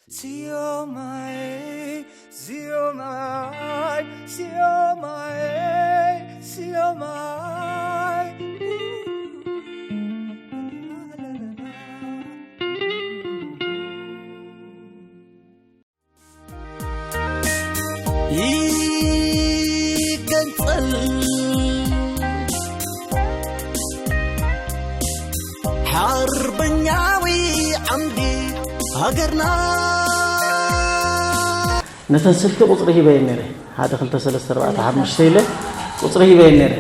Siomai, siomai, siomai, siomai. ይገንጸል ሓርበኛዊ ዓምዲ ሃገርና። ነተን ስልኪ ቁጽሪ ሂበየን ነይረ። ሓደ፣ ክልተ፣ ሰለስተ፣ ኣርባዕተ፣ ሓሙሽተ ኢለ ቁጽሪ ሂበየን ነይረ።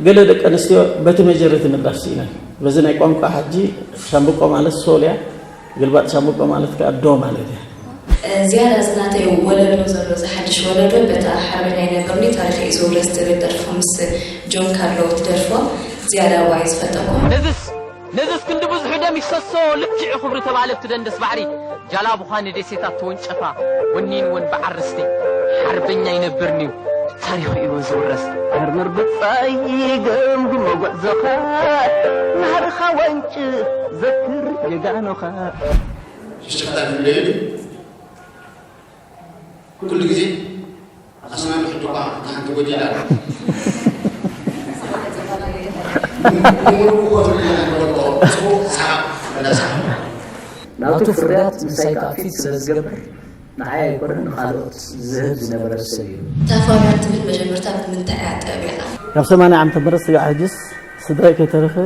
ገለ ደቂ ኣንስትዮ በቲ መጀረቲ ምድራፍ ስኢነን። በዚ ናይ ቋንቋ ሕጂ ሻምብቆ ማለት ሶል እያ፣ ግልባጥ ሻምብቆ ማለት ከኣ ዶ ማለት እያ። ዝያዳ እዚ ናተይ ወለዶ ዘሎ፣ እዚ ሓድሽ ወለዶ፣ በታ ሓርበኛ ይነብርኒ ታሪኸይ እዩ ዝውረስ ትብል ደርፎ ምስ ጆን ካርሎ ትደርፎ ዝያዳ እዋ እዩ ዝፈልጠኩም። ነዝስ ነዝስ ክንዲ ብዙሕ ደም ይፍሰሶ፣ ልክዕ ክብሪ ተባለ ኣብቲ ደንደስ ባሕሪ። ጃላቡኻ ንደሴታት ተወንጨፋ፣ ወኒንወን ብዓርስቲ። ሓርበኛ ይነብርኒ እዩ፣ ታሪኹ እዩ ዝውረስ። መርምር ብጻይ ገምግሞ ጉዕዞኻ፣ ናህርኻ ወንጭ ዘክር ጀጋኑኻ። ሽሽቕታ ዝብለየሉ ኩሉ ግዜ ኣስናኑ ሕጂ እኳ ሓንቲ ጎዲላ። ንሙሉእ እኮ ትብለና ንበሎ ጽቡቕ ሰሓቕ መላ ሰሓቕ። ናቱ ፍርያት ምሳይ ከኣፊት ስለ ዝገብር ንዓይ ኣይኮነን ንኻልኦት ዝህብ ዝነበረ ሰብ እዩ። እታ ፋብያን ትብል መጀመርታ ብምንታይ እያ ጠቢቓ? ካብ ሰማንያ ዓመተ ምህረት ስጋዕ ሕጅስ ስድራይ ከይተረፈ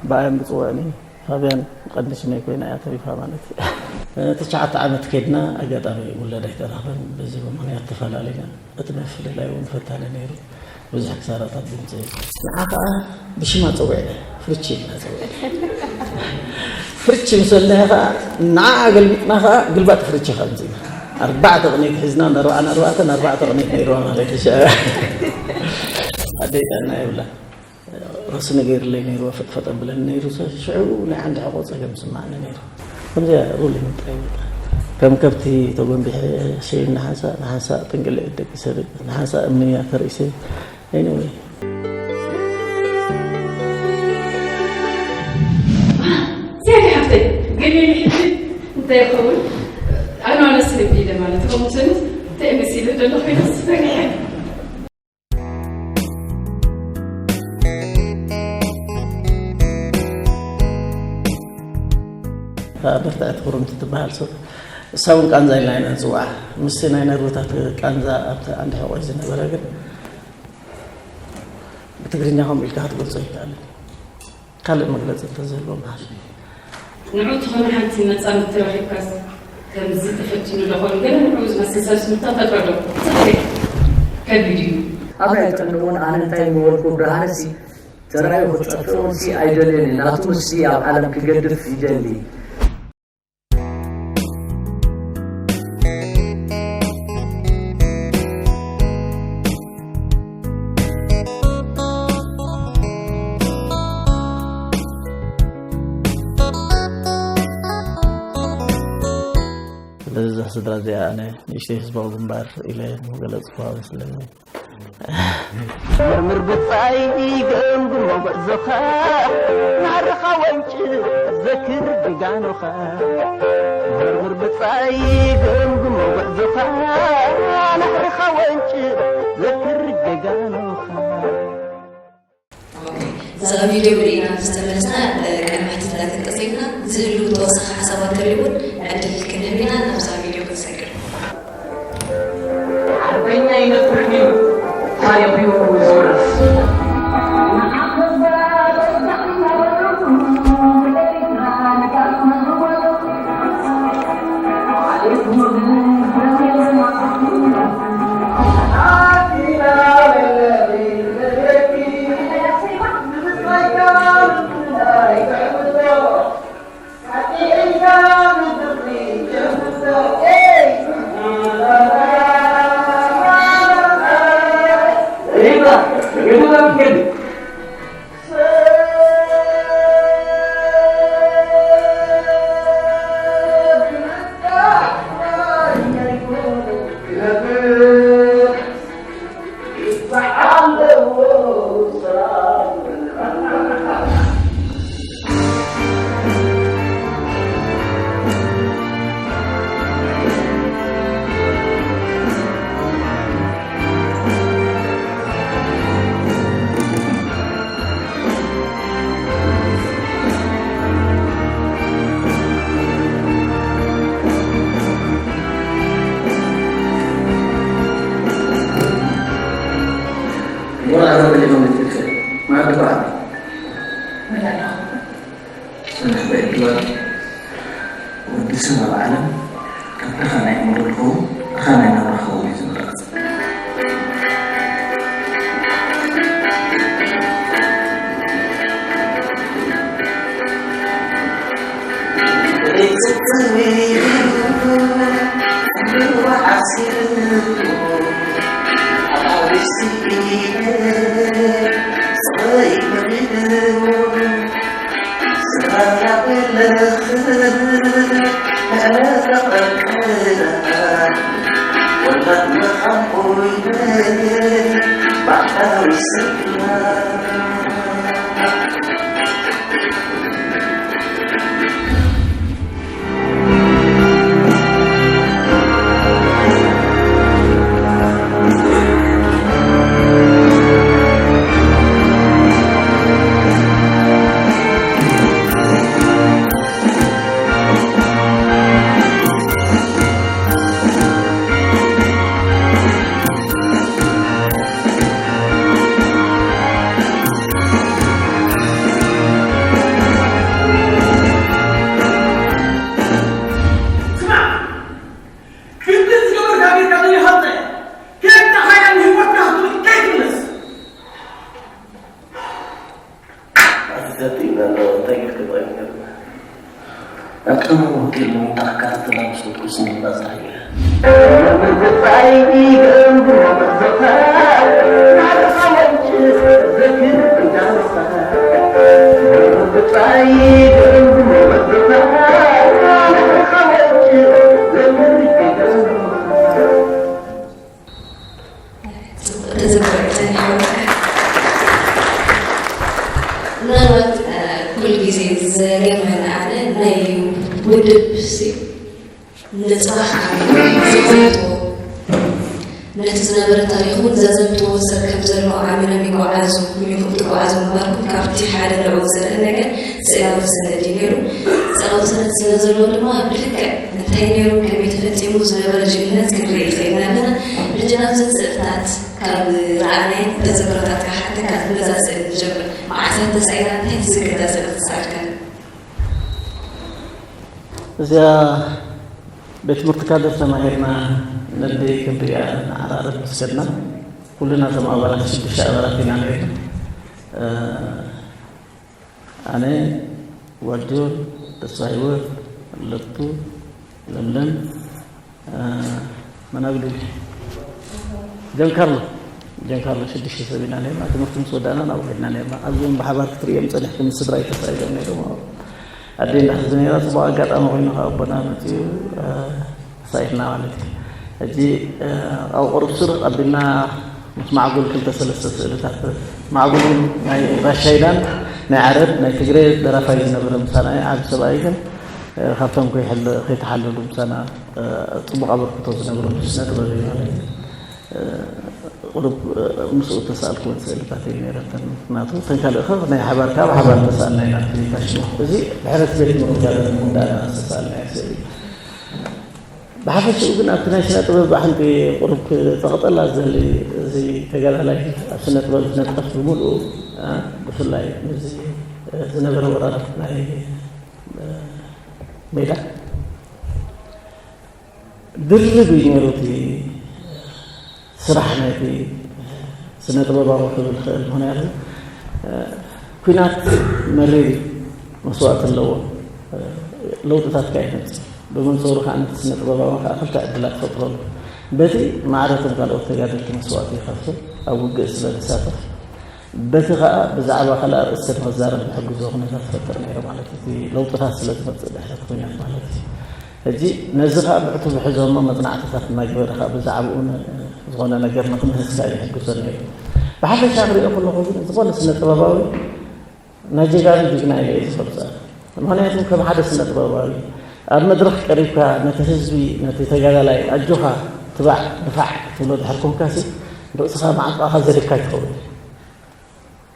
ብኣዮም ብጽውዕኒ። ፋብያን ቀንዲ ሽመይ ኮይና እያ ተሪፋ ማለት እዩ። ትሽዓተ ዓመት ከድና ኣጋጣሚ ውላድ ኣይተረኽበን። በዚ ምኽንያት ተፈላለና። እቲ ምፍልላይ እውን ፈታኒ ነይሩ። ብዙሕ ክሳራታት ድምፂ እዩ። ንዓ ከዓ ብሽማ ፀዊዕና፣ ፍርቺ ኢልና ፀዊዕና። ፍርቺ ምስ በልናዮ ከዓ ንዓ ኣገልቢጥና ከዓ ግልባጥ ፍርቺ ከዓ ምፅና። ኣርባዕተ ቅኒት ሒዝና፣ ንኣርባዓ ንኣርባዕተ፣ ንኣርባዕተ ቅኒት ነይርዋ ማለት እዩ። ኣደይ ጥዕና የብላ። ሮሲ ነገርለይ ነይሩ፣ ፈጥፈጥ ኣብለኒ ነይሩ። ሽዑ ናይ ዓንዲ ሕቆ ጸገም ስማዕኒ ነይሩ። ከምዚኣ ሩሊንግ ጥራይ በቃ። ከም ከብቲ ተጎንቢሐ ሸይን ንሓንሳእ፣ ንሓንሳእ ጥንቅልዒት ደቂሰ፣ ንሓንሳእ እምኒ እያ ተርእሰ። ኤኒወይ። ሴሪ ሓፍተይ፣ ግን ሕጂ እንታይ ይኸውን? ኣነ ኣነስ ህቢ ኢለ ማለት ከምኡ ሰንስ እንታይ መሲለ ዘለኹ ይመስለኒ። እታ ብርትዕቲ ክርምቲ ትበሃል ሰብ፣ እሳ እውን ቃንዛ ኢልና ኢና ንፅውዓ። ምስቲ ናይ ነርቭታት ቃንዛ ኣብቲ ዓንዲ ሕቖይ ዝነበረ ግን ብትግርኛ ከምኡ ኢልካ ክትገልጾ ይከኣል። ካልእ መግለጺ እንተዝህልዎም ሓሽ። ንዑ ትኾነ ሓንቲ መጻምድቲ ረኺብካስ ከምዚ ተፈቲኑ ዶ ኾን? ገለ ንዑ ዝመስል ሰብ ስምታ ፈጥሮ ዶ? ጽቡቕ እዩ። ከቢድ እዩ። ኣባይ ጥዕንኡን ኣነ እንታይ ምበልኩ ብርሃነሲ ተራዩ ክጠፍኦንሲ ኣይደልየን እዩ። ናቱ ምስቲ ኣብ ዓለም ክገድፍ ይደሊ። ስለዚ እዛ ስድራ እዚኣ ኣነ ንእሽተይ ህዝባዊ ግንባር ኢለ ምገለጽኩዋ መስለኒ። መርምር ብጻይ ገምግሞ ጉዕዞኻ፣ ናህርኻ ወንጭ ዘክር ጀጋኑኻ። መርምር ብጻይ ገምግሞ ጉዕዞኻ፣ ናህርኻ ወንጭ ዘክር ጀጋኑኻ። እዛ ቪድዮ ርኢና ምስ ተመለስና፣ ቅድሚ ሕትት እንዳተንቀሳቐስና ዝህልዉ ተወሳኺ ሓሳባት ተልዩ እውን ዕድል ክንህብ ኢና። ናብዛ ቪድዮ ክንሰግር። ሓርበኛ ይነብር ድዩ? ታሪኹ ይውረስ። ኣረጋግጾም ይትክል ማለት በዓል። ጽንሕ በል ግበር። ወዲ ሰብ ኣብ ዓለም ካብ ድኻ ናይ እምሮ ዝኸውን፣ ድኻ ናይ ናብራ ክኸውን እዩ ዝምረጽ። ኣቲ ዘቲ ኣሎ እንታይ ጌርክ ጥራይ ነገር። ኣብ ቀረባ ሆቴል ንምንታይ ክከታተላ ምስ በልኩ ስምባ ዝረኣየ። ጽቡቕ ተዘክሮ እዩ ጸኒሑ። ምናልባት ኩሉ ግዜ ዘገርመኒ ኣነ ናይ ውድብ ሲ ንጽባሕ ዓሚ ዝፈልጥዎ ነቲ ዝነበረ ታሪኹን ዘዘንትዎ ሰብ ከም ዘሎ ዓሚሎም ይጓዓዙ ኢልኩም ትጓዓዙ ምንባርኩም ካብቲ ሓደ ንዕኡ ዘርኢ ነገር ስእላዊ ሰነድ እዩ ነይሩ። ስእላዊ ሰነድ ስለ ዘለዎ ድማ ብልክዕ እንታይ ነይሩ፣ ከመይ ተፈጺሙ ዝነበረ ጅግንነት ክንርኢ ይኽእልና ኣለና። ሕጂ ናብዘን ስእልታት ካብ ረኣናየን ተዘክሮታት ክሓተካ ነዛ ስእሊ ንጀምር። መዓስ እያ ተሳኢላ? እንታይ ትዝክር እዛ ስእሊ ክትስኣልካ? እዚኣ ቤት ትምህርቲ ካድር ተማሂርና ነደይ ክንሪኣ ንዓራርብ ምስ ከድና ኩልና እቶም ኣባላት ሽዱሽተ ኣባላት ኢና ነይርና። ኣነ፣ ጓል ጆን፣ ተስፋ ህይወት፣ ለቱ፣ ለምለም፣ መናግዲ፣ ጀንካርሎ፣ ጀንካርሎ ሽዱሽተ ሰብ ኢና ነርና። ትምህርቲ ምስ ወዳእና ናብኡ ከድና ነርና። ኣብዚኦም ብሓባር ክትርእዮም ጸኒሕኩም ምስ ስድራይ ተሳኢሎም ነይሮም። ኣደይ እንዳሕዚ ነይራ። ጽቡቕ ኣጋጣሚ ኮይኑ ካብ ኣቦና መጺኡ ተሳኢልና ማለት እዩ። ሕጂ ኣብ ቁሩብ ስር ኣቢልና ምስ ማዕጉል ክልተ ሰለስተ ስእልታት፣ ማዕጉል ናይ ራሻይዳን ናይ ዓረብ ናይ ትግሬ ደራፋይ ዝነበረ ምሳና ዓቢ ሰብኣይ ግን ካብቶም ከይተሓለሉ ምሳና ጽቡቕ ኣበርክቶ ዝነበሮ ስነ ጥበብ እዩ ማለት እዩ። ቁሩብ ምስኡ ተሳእልኩወን ስእልታት እየ ነይረተን። ምክንያቱ እተን ካልእ ከ ናይ ሓባር ካብ ሓባር ተሳእልና ኢና። እዚ ፋሽን እዚ ድሕረት ቤት ምርካብ እንዳና ዝተሳእልና ስእሊ። ብሓፈሽኡ ግን ኣብቲ ናይ ስነ ጥበብ ብሓንቲ ቁሩብ ክጸቕጠላ ዝደሊ እዚ ተጋዳላይ ኣብ ስነ ጥበብ ዝነጥፍ ብምልኡ ብፍላይ ምስዚ ዝነበረ ወራር ናይ ሜዳ ድርብ እዩ ነይሩ እቲ ስራሕ ናይቲ ስነ ጥበባዊ ክብል ክእል። ምክንያቱ ኩናት መሪር እዩ፣ መስዋእቲ ኣለዎ። ለውጥታት ከኣ ይመፅእ። ብመንፅሩ ከዓ ነቲ ስነ ጥበባዊ ከዓ ክልተ ዕድላት ፈጥረሉ። በቲ ማዕረትን ካልኦት ተጋደልቲ መስዋእቲ ይኸፍል፣ ኣብ ውግእ ስለ ዝሳተፍ በቲ ኸኣ ብዛዕባ ካልእ ኣርእስቲ ንኽዛረብ ዝሕግዞ ኩነታት ይፈጥር ነይሩ ማለት እዩ። እቲ ለውጥታት ስለ ዝመጽእ ድሕሪ እቲ ኩናት ማለት እዩ። ሕጂ ነዚ ኸኣ ብዕቱብ ሒዞሞ መጽናዕትታት እናገበረ ኸኣ ብዛዕባኡ ን-፣ ዝኾነ ነገር ንኽምህዝ ከኣ ይሕግዞ ነይሩ። ብሓፈሻ ክሪኦ ከለኹ ግን ዝኾነ ስነ ጥበባዊ ናይ ጀጋኑ ጅግና ኢለ እየ ዝገልጾ። ምኽንያቱ ከም ሓደ ስነ ጥበባዊ ኣብ መድረኽ ቀሪብካ ነቲ ህዝቢ፣ ነቲ ተጋዳላይ ኣጆኻ ትባዕ ንፋዕ ትብሎ ድሕር ኮንካሲ ርእስኻ መዓንጣኻ ዘሪግካ ኣይትኸውን።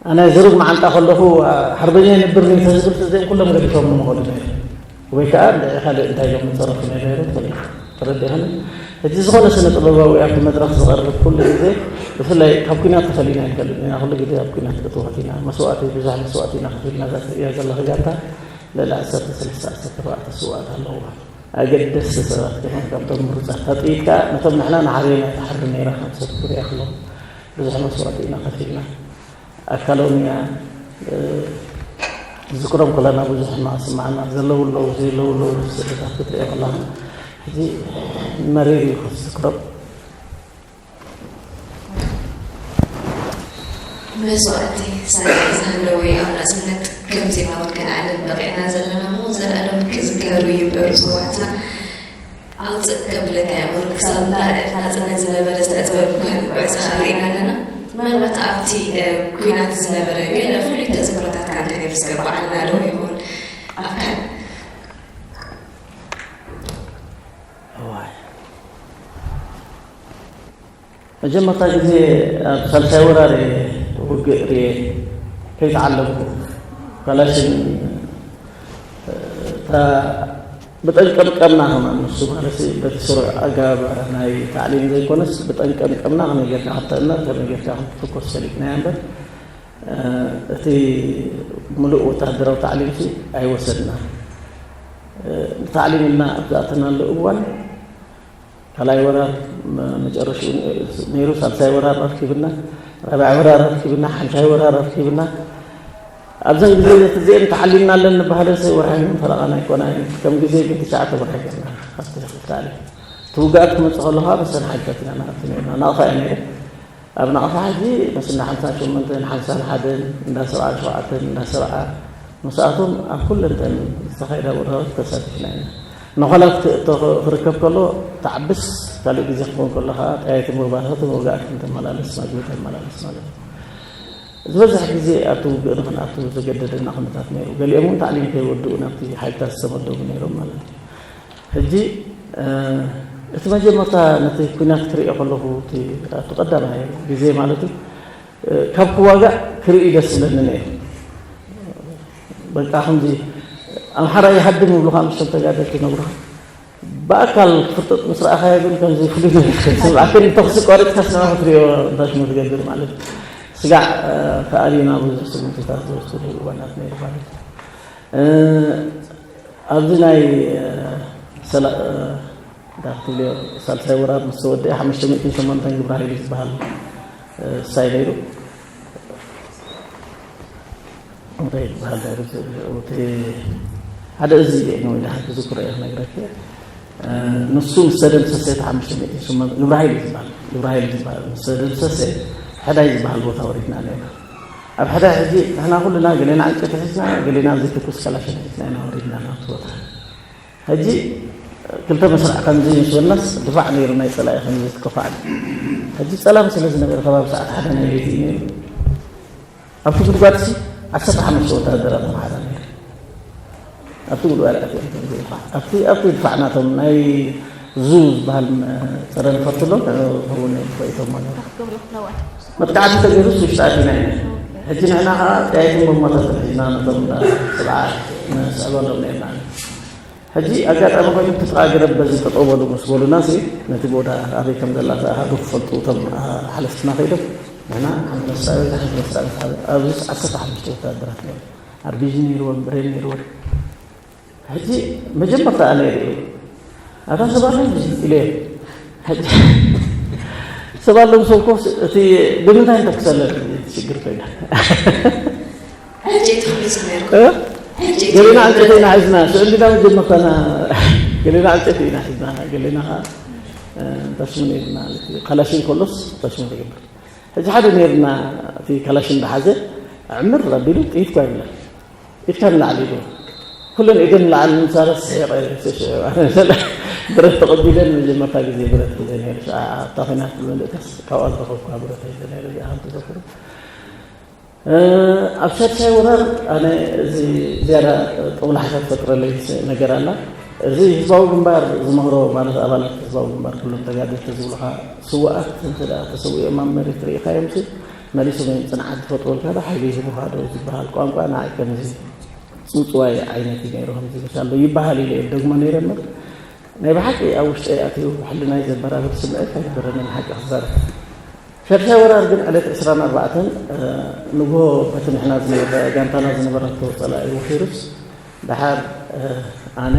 ኣነ ዝርግ መዓንጣ ከለኹ፣ ሓርበኛ ይንብር ንተዝብል እዚኦም ኩሎም ገዲፎም ምኾኑ ነይሩ። ወይ ከዓ እንደ ካልእ እንታይ ኢሎም ዝጸረፉ ነይሩ ትብል። ኣይተረድእኽን። ሕጂ ዝኾነ ስነ ጥበባዊ ኣብቲ መድረኽ ዝቐርብ ኩሉ ግዜ ብፍላይ ካብ ኲናት ተፈሊና ኣይንፈልጥን ኢና። ኩሉ ግዜ ኣብ ኲናት እትወት ኢና። መስዋእቲ፣ ብዙሕ መስዋእቲ ኢና ከፊልና። እዛ ትርእያ ዘለኺ ጋንታ ልዕሊ ዓሰርተ ሰለስተ ዓሰርተ ኣርባዕተ ስውኣት ኣለውዋ። ኣገደስቲ ሰባት ኮይኖም ካብቶም ምሩፃት። እታ ጥይት ከኣ ነቶም ንሕና ንሓርዮም እያ ትሓሪ ነይራ። ከም ሰብ ክትሪኣ ከለኹ ብዙሕ መስዋእቲ ኢና ከፊልና። ኣካሎም እያ፣ እ፣ ዝዝክሮም ከለና ብዙሕ ሕማቕ ዝስምዓና። ዘለዉ ኣለዉ፣ ዘየለዉ ኣለዉ፣ ስእልታት ክትሪኦ ከለኻ ሕጂ መሪር እዩ ክትዝክሮም። መስዋእቲ ሳላ ዝሃለወ ኣብ ናጽነት ከም ዜማ እውን ከነዕልል በቒዕና ዘለና እሞ፣ ዘልኣለም ክዝከሩ ይንበሩ ስውኣትና። ኣውፅእ ከብለካ እየ፣ እሞ ክሳብ ናጽነት ዝነበረ ስነ ጥበብ እኳ ጉዕዞኻ ርኢና ኣለና። ምናልባት ኣብቲ፣ እ፣ ኲናት ዝነበረ ገለ ፍሉይ ተዘክሮታትካ እንተነብስከ በዓልና ዶ ይኸውን? ኣብ ካልእ እዋይ። መጀመርታ ግዜ ኣብ ሳልሳይ ወራር እየ ውግእ ርኤ፣ ከይተዓለምኩ። ካላሽን፣ እታ ብጠንቀምቀምና ከማን ንሱ ማለት በቲ ስሩዕ ኣገባብ ናይ ታዕሊም ዘይኮነስ ብጠንቀምቀምና ከመይ ጌርካ ከተእምር፣ ከመይ ጌርካ ክትትኮስ ፈሊጥናያ እምበር፣ እ፣ እቲ ምሉእ ወታደራዊ ታዕሊምሲ ኣይወሰድና። እ፣ ንታዕሊም ኢልና ኣብ ዝኣተናሉ እዋን ካልኣይ ወራር መ-፣ መጨረሽኡ ነይሩ፣ ሳልሳይ ወራር ኣርኪብና፣ ራብዓይ ወራር ኣርኪብና፣ ሓምሻይ ወራር ኣርኪብና። ኣብዘን ግዜ እዚኣን ተዓሊምና ኣለን ንበሃለንሲ ወርሒ ፈረቓና ኣይኮናን። ከም ግዜ ግን ትሽዓተ ወርሒ ጌርና ኣብቲ ታዕሊም። እቲ ውግኣት ክመጽእ ከሎ ኸኣ መስተን ሓይልታት ኢና ንኣቱ ነይርና። ናቕፋ እያ ነይሩ። ኣብ ናቕፋ ሕጂ መስና ሓምሳን ሸሞንተን፣ ሓምሳን ሓደን፣ እንዳ ሰብዓን ሸውዓተን፣ እንዳ ሰብዓ ምስኣቶም ኣብ ኩለንተን ዝተኻየዳ ወራራት ተሳቲፍና ኢና። ንዃላት ክእቶ ክርከብ ከሎ ተዓብስ፣ ካልእ ግዜ ክኸውን ከሎ ኸዓ ጠያይቲ ምርባሕትን ውግኣትን ተመላለስ፣ መግቢ ተመላለስ ማለት እዩ። ዝበዝሕ ግዜ ኣብቲ ውግእ ንኽንኣቱ ዘገደደና ኩነታት ነይሩ። ገሊኦም እውን ታዕሊም ከይወድኡ ናብቲ ሓይልታት ዝተመደቡ ነይሮም ማለት እዩ። ሕጂ፣ እ፣ እቲ መጀመርታ ነቲ ኲናት ክርእዮ ከለኹ፣ እቲ፣ እቲ ቀዳማይ ግዜ ማለት እዩ፣ እ፣ ካብ ክዋጋእ ክርኢ ደስ ዝብለኒ ነይሩ። በቃ ከምዚ ኣምሓራይ ይሃድም ይብሉኻ፣ ምስቶም ተጋደልቲ ይነግሩኻ። ብኣካል ክፍርጥጥ ምስ ረኣኻዮ ግን ከምዚ ፍሉይ ነገር ከም ዝስምዓካ፣ ተኹሲ ቆሪጽካ ስምዒት ክትርእዮ እንታይ ሽሙ ትገብር ማለት እዩ። ስጋዕ፣ እ፣ ከኣ ድዩ ናብ ብዙሕ ስጉምትታት ዝወስድሉ እዋናት ነይሩ ማለት እዩ። እ፣ ኣብዚ ናይ፣ እ፣ ሰላ-፣ እ፣ እንታይ ክትብልዮ፣ ሳልሳይ ወራር ምስ ተወድአ ሓሙሽተ ሚእትን ሸሞንተን ግብረ ሓይሊ ዝበሃል፣ እ፣ ሳይ ነይሩ። እንታይ ዝበሃል ነይሩ? እቲ ሓደ እዚ እዩ፣ ወይ ደሓን ክዝክሮ እየ ክነግረኪ። እ፣ ንሱ ምስ ተደምሰሰ፣ እቲ ሓሙሽተ ሚእትን ሸሞንተ ግብረ ሓይሊ ዝበሃል፣ ግብረ ሓይሊ ዝበሃል ምስ ተደምሰሰ፣ ሕዳይ ዝበሃል ቦታ ወሪድና ነይርና። ኣብ ሕዳይ ሕጂ ንሕና ኩልና ገሌና ዕንጨይቲ ሒዝና፣ ገሌና ዝትኩስ ካላሽን ሒዝና ኢና ወሪድና ናብቲ ቦታ። ሕጂ ክልተ መስርዕ ከምዚ ምስ በልናስ ድፋዕ ነይሩ፣ ናይ ጸላኢ ከምዚ ትከፋዕን። ሕጂ ጸላም ስለ ዝነበረ ከባቢ ሰዓት ሓደ ናይ ለይቲ እዩ ነይሩ። ኣብቲ ጉድጓድሲ ዓሰርተ ሓሙሽተ ወታደራት ኣምሓራ ነይሩ። ኣብቲ ጉድጓድ ኣትዮም ከምዚ ኢልካ። ኣብቲ፣ ኣብቲ ድፋዕ ናቶም ናይ ዙ ዝበሃል ጸረ ነፈርቲ ኣሎ፣ ንዕኡ ክኸውን እዮም ፈኢቶሞ ነይሩ። መጥቃዕቲ ተገይሩስ ውሽጢ ኣቲና ኢና። ሕጂ ንሕና ኸዓ ጠያይትን ቦምባታትን ሒዝና ነቶም እንዳ ሰብዓ ንስዕበሎም ነይርና። ሕጂ ኣጋጣሚ ኮይኑ እቲ ጥቓ ገረብ በዚ ጠጠው በሉ ምስ በሉና ሲ ነቲ ቦታ ኣበይ ከም ዘላ ሃዱ ክፈልጡ እቶም ሓለፍትና ከይዶም ንሕና ሓንቲ መስሪያ ቤት ሓንቲ መስሪያ ቤት ኣብዚ ዓሰርተ ሓሙሽተ ወታደራት ነይሩ። ኣርቢጂ ነይርዎም፣ ብሬን ነይርዎም። ሕጂ መጀመርታ ኣነ ርእየ ኣታ ሰባት ኣለዉ ኢለ። ሕጂ ሰባት ኣለዉ ምስ በልኩ እቲ ብምንታይ ንተኩሰለን ሽግር ኮይና። ዕንጨይቲ ክሕዙ ነይሩ። እ? ዕንጨይቲ ገሌና ነይሩ። ዕንጨይቲ ኢና ሒዝና፣ ሽዑ እንዲና መጀመርታና ገሌና ዕንጨይቲ ኢና ሒዝና፣ ገሌና ኸዓ፣ እ፣ ታሽሙ ነይርና፣ ካላሽን ከሎስ ታሽሙ ትገብር። ሕጂ ሓደ ነይርና፣ እቲ ካላሽን ዝሓዘ ዕምር ኣቢሉ ጥይት እኳ ይብለን። ኢድካ ንላዕሊ ኢሉ። ኩለን ኢደን ንላዕሊ ምሳለ ስሒቐ፣ ሽዑ፣ ብረት ተቐቢለን መጀመርታ ግዜ ብረት ሒዘ ነይሩ። ሽዓ ኣብታ ኹናት ብምልእተስ ካብኣ ዝረኸብኩዋ ብረት ሒዘ ነይሩ፣ እዚኣ ከም ትዘክሩ። እ፣ ኣብ ሳልሳይ ወራር ኣነ እዚ ዝያዳ ጦብላሕታ ትፈጥረለይ ነገር ኣላ። እዚ ህዝባዊ ግንባር ዝምህሮ፣ ማለት ኣባላት ህዝባዊ ግንባር ኩሎም ተጋደልቲ ዝብሉኻ ስውኣት እንተ ደኣ ተሰዊኦም ኣብ መሬት ርኢኻዮም ሲ መሊሶም እዮም ጽንዓት ዝፈጥሩልካ ዶ ሓይሊ ይህቡኻ ዶ ዝበሃል ቋንቋ ንዓይ ከምዚ ጽውጽዋይ ዓይነት እዩ ነይሩ። ከምዚ መሻል ዶ ይበሃል ኢለ እየ ዝደግሞ ነይረ እምበር ናይ ብሓቂ ኣብ ውሽጠይ ኣትዩ ሕልናይ ዘበራብር ስምዒት ኣይነበረንን ሓቂ ክዛረብ። ሻድሻይ ወራር ግን ዕለት ዕስራን ኣርባዕተን ንግሆ በቲ ንሕና ዝነበረ ጋንታና ዝነበረቶ ጸላኢ ወፊሩስ ደሓር ኣነ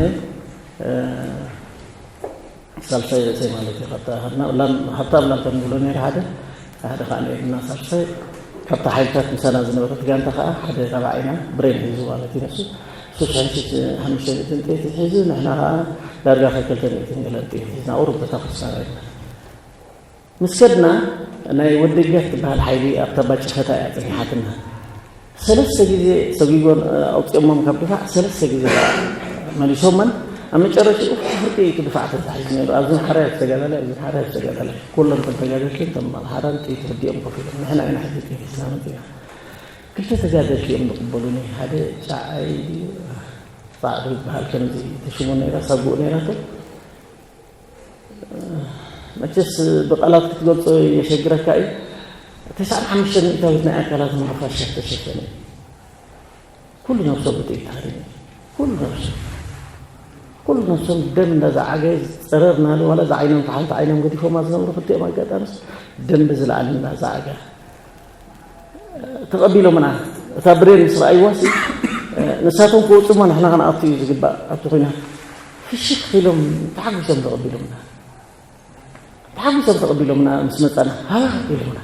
ሳልሳይ ርእሰይ ማለት እዩ። ካብታ ሃብና ላም ሃብታም ላም ከም ንብሎ ነይሩ ሓደ ሓደ ከዓ ነይሩና ሳልሳይ ካብታ ሓይልታት ምሳና ዝነበረት ጋንታ ከዓ ሓደ ተባዒና ብሬን ሒዙ ማለት እዩ። ንሱ ሱስ ሓይሽት ሓሙሽተ ሚእትን ጥይት ሒዙ ንሕና ከዓ ዳርጋ ከክልተ ሚእትን ገለን ጥይት ሒዝና ቁሩብ ቦታ ክስና ነርና። ምስ ከድና ናይ ወዲ ገት ትበሃል ሓይሊ ኣብታ ባጭፈታ እያ ፀኒሓትና። ሰለስተ ግዜ ሰጒጎን ኣውፅኦሞም ካብ ድፋዕ ሰለስተ ግዜ መሊሶመን ኣብ መጨረሽኡ ፍርቂ እቲ ድፋዕ ተታሒዙ ነይሩ። ኣብዚ ሓራይ ተጋዳላይ ኣብዚ ሓራይ ተጋዳላይ ኩሎም ከም ተጋደልቲ ከም ሓራን ጥይት ወዲኦም ኮፍ ኢሎም ንሕና ኢና ሕዚ ጥይት ሒዝና መፂና። ክልተ ተጋደልቲ እዮም ዝቕበሉኒ። ሓደ ጫዓይ ፃዕዱ ይበሃል ከምዚ ተሽሙ ነይራ ሳጉኡ ነይራቶ። መቸስ ብቃላት ክትገልጾ የሸግረካ እዩ። ተስዓን ሓሙሽተ ሚእታዊት ናይ ኣካላቶም ብፋሻ ተሸፈነ እዩ። ኩሉ ነብሶም ብጥይት ተሃሪሙ። ኩሉ ነብሶም ኩሉ ነብሶም ደም እንዳዛዓገ ጸረር እናበለ ዋላ እዛ ዓይኖም ሓንቲ ዓይኖም ገዲፎማ ዝነበሩ ክልቲኦም ኣጋጣሚስ ደም ብዝለዓል እናዛዓገ ተቐቢሎምና። እታ ብሬን ምስ ረኣይዋሲ ንሳቶም ክወፁ እሞ ንሕና ክንኣቱ እዩ ዝግባእ ኣብቲ ኩናት ፍሽክ ኢሎም ተሓጒሶም ተቐቢሎምና። ተሓጒሶም ተቐቢሎምና ምስ መፃና ሃ ኢሎምና።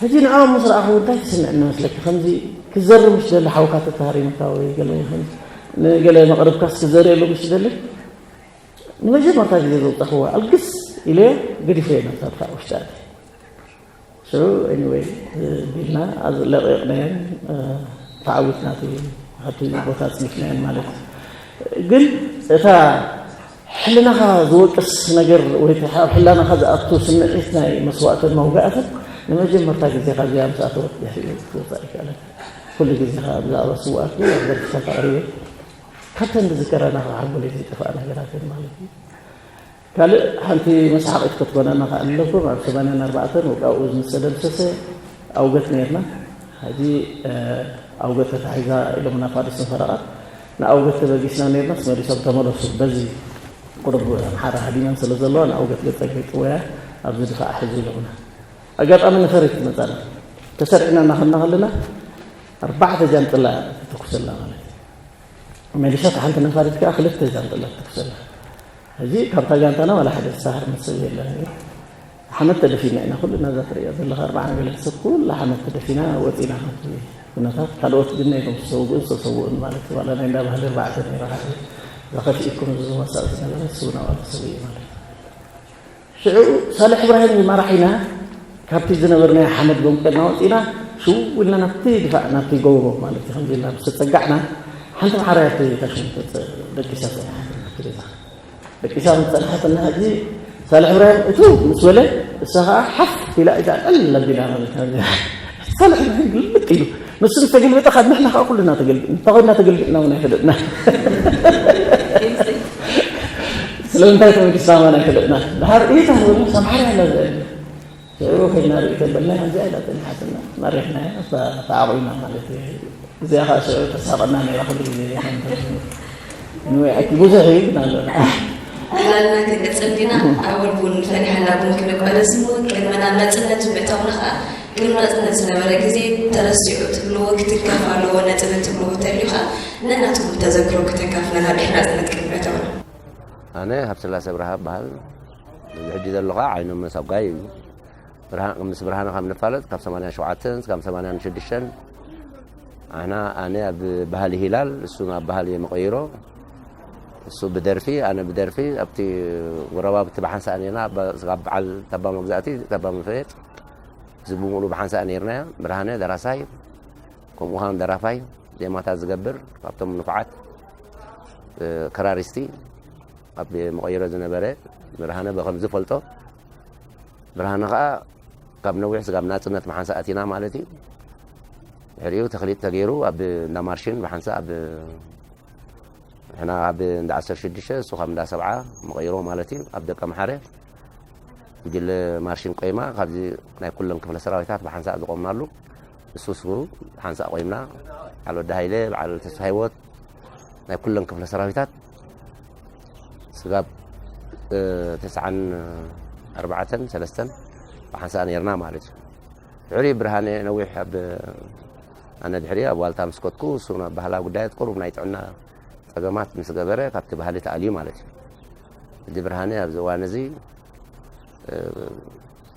ሕጂ ንዕኦም ምስ ረኣኹ እንታይ ተሰምዐኒ መስለኪ? ከምዚ ክዘርብ ምስ ደሊ ሓውካ ተተሃሪምካ ወይ ገለ ንገለ መቕርብካስ ክዘርእየሉ ምስ ደሊ ንመጀመርታ ግዜ ዘውፃኽዎ ኣልግስ ኢለዮ ገዲፈዮ ነብሳ ድፋዕ ውሽጢ ኣትየ። ሽዑ anyway ቢልና ለቂቕናየን ተዓዊትና እቲ ካብቲ ቦታ ኣፅኒሕናየን ማለት እዩ። ግን እታ ሕልናኻ ዝወቅስ ነገር ወይ እቲ ኣብ ሕላናኻ ዝኣቱ ስምዒት ናይ መስዋእትን መውጋእትን ንመጀመርታ ግዜ ካብዚኣ ምስ ኣተወት ድሕሪኡ ክትወፃእ ኣይከኣለን። ኩሉ ግዜ ከዓ ብዛዕባ ስውኣት ብዙሕ ደርፍታት ኣቕሪበ ካብተን ዝዝከረና ከዓ ሓንጎለይ ዘይጠፍኣ ነገራት እየን ማለት እዩ። ካልእ ሓንቲ መስሓቒት ክትኮነና ከኣ ኣለኩም ኣብ ሰማንያን ኣርባዕተን ውቃኡ ዝተደምሰሰ ኣውገት ነርና። ሕጂ ኣውገት ተታሒዛ ኢሎምና ፋዱስን ፈረቓ ንኣውገት ተበጊስና ነርናስ መሊሶም ተመለሱ በዚ ቁሩብ ኣምሓራ ሃዲመን ስለ ዘለዋ ንኣውገት ገጸ ገይጥወያ ኣብዚ ድፋዕ ሕዚ ኢሎምና ኣጋጣሚ ነፈሪት መጻና ተሰሪዕና እናኸና ከለና ኣርባዕተ ጃንጥላ ተተኩሰላ ማለት እዩ። መሊሻ ሓንቲ ነፋሪት ከዓ ክልተ ጃንጥላ ተተኩሰላ። ሕዚ ካብታ ጋንታና ዋላ ሓደ ዝሰሃር መስል የለን። ሓመድ ተደፊና ኢና ኩልና እዛ ትሪኦ ዘለኻ ኣርባዓ ገለ ሰብ ኩላ ሓመድ ተደፊና ወፂና ካብቲ ኩነታት ካልኦት ግን ናይ ቶም ዝተሰውኡን ዝተሰውኡን ማለት እዩ። ዋላ ናይ እንዳ ባህሊ ኣርባዕተ ነይራ ሓደ እዛ ከፊእኩም ዝዋሳእ ዝነበረ እሱ እውን ኣብኣ ተሰዊኡ ማለት እዩ። ሽዑ ሳልሕ እብራሂም መራሒና ካብቲ ዝነበርናዮ ሓመድ ጎምቀልና ወፂና ሽው ኢልና ናብቲ ድፋዕ ናብቲ ጎቦ ማለት እዩ ከምዚ ኢልና ምስ ተፀጋዕና ሓንቲ መሓራይ ኣብቲ ታሽሙ ደቂሳ ፀኒሓ ደቂሳ ምስ ፀንሓትና ሕጂ ሳልሕ እብራሂም እቱ ምስ በለ እሳ ከዓ ሓፍ ኢላ ኢዛ ቀል ኣቢላ ማለት እዩ። ሳልሕ እብራሂም ግልብጥ ኢሉ ንሱ ዝተገልበጠ ካብ ንሕና ከዓ ኩልና ተገልብጥ እንተኮይና ተገልቢጥና እውን ኣይፈለጥና። ስለምንታይ ተመሊስና ማን ኣይፈለጥና ድሓር ኢታ ዝበሉ ሰምሓር ያለ ሽዑ ከይድና ርኢ ተበልና ከምዚኣ ኢላ ፀኒሓትና መሪሕና ተዓቂብና ማለት እዩ። እዚኣ ከዓ ሽዑ ተሳቐና ነይራ ኩሉ ግዜ ንወይኣኪ ብዙሕ እዩ ግን ኣለና። ዕላልና ክንቅጽል ዲና? ኣወል ቡን ፈሊሕና ቡን ክንቋደስ እሞ ቅድመ ናብ ናጽነት ምእታውና ከኣ ቅድሚ ናጽነት ዝነበረ ግዜ ተረሲዑ ትብልዎ ክትንከፍ ኣለዎ ነጥቢ ትብልዎ እንተልዩ ከኣ ነናትኩም ተዘክሮ ክተካፍለና ድሕሪ ናጽነት ቅድሚ ምእታውና። ኣነ ሃብተስላሴ ኣብርሃ እበሃል። እዚ ሕጂ ዘሎ ከኣ ዓይኖም መሳብ ጋይ እዩ። ምስ ብርሃነ ካብ ንፋለጥ ካብ ሰማንያን ሸውዓተን እስካብ ሰማንያን ሽዱሽተን ኣና ኣነ ኣብ ባህሊ ሂላል እሱ ናብ ባህሊ መቐይሮ እሱ ብደርፊ ኣነ ብደርፊ ኣብቲ ጎረባብቲ ብሓንሳእ ኔና ስጋብ በዓል ታባ መግዛእቲ ታባ መፈየጥ እዚ ብምሉ ብሓንሳእ ኔርናዮ። ብርሃነ ደራሳይ ከምኡ ኻን ደራፋይ ዜማታት ዝገብር ካብቶም ንፉዓት ክራሪስቲ ኣብ መቐይሮ ዝነበረ ብርሃነ ብኸም ዝፈልጦ ብርሃነ ኸዓ ካብ ነዊሕ ስጋብ ናጽነት መሓንሳ ኣቲና ማለት እዩ። ድሕሪኡ ተኽሊጥ ተገይሩ ኣብ እንዳ ማርሽን ብሓንሳ ኣብ ንሕና ኣብ እንዳ ዓሰርተ ሽዱሽተ እሱ ካብ እንዳ ሰብዓ መቐይሮ ማለት እዩ። ኣብ ደቀ መሓረ ጉጅለ ማርሽን ቆይማ ካብዚ ናይ ኩለን ክፍለ ሰራዊታት ብሓንሳ ዝቆምናሉ እሱ እሱ ሓንሳ ቆይምና በዓል ወዲ ሃይለ በዓል ተስፋ ህይወት ናይ ኩለን ክፍለ ሰራዊታት ስጋብ ተስዓን ኣርባዕተን ሰለስተን ብሓንሳእ ነርና ማለት እዩ። ድሕሪ ብርሃነ ነዊሕ ኣብ ኣነ ድሕሪ ኣብ ዋልታ ምስ ከድኩ እሱ ናብ ባህላ ጉዳያት ቁሩብ ናይ ጥዕና ጸገማት ምስ ገበረ ካብቲ ባህሊ ተኣልዩ ማለት እዩ። ሕጂ ብርሃነ ኣብዚ እዋን እዚ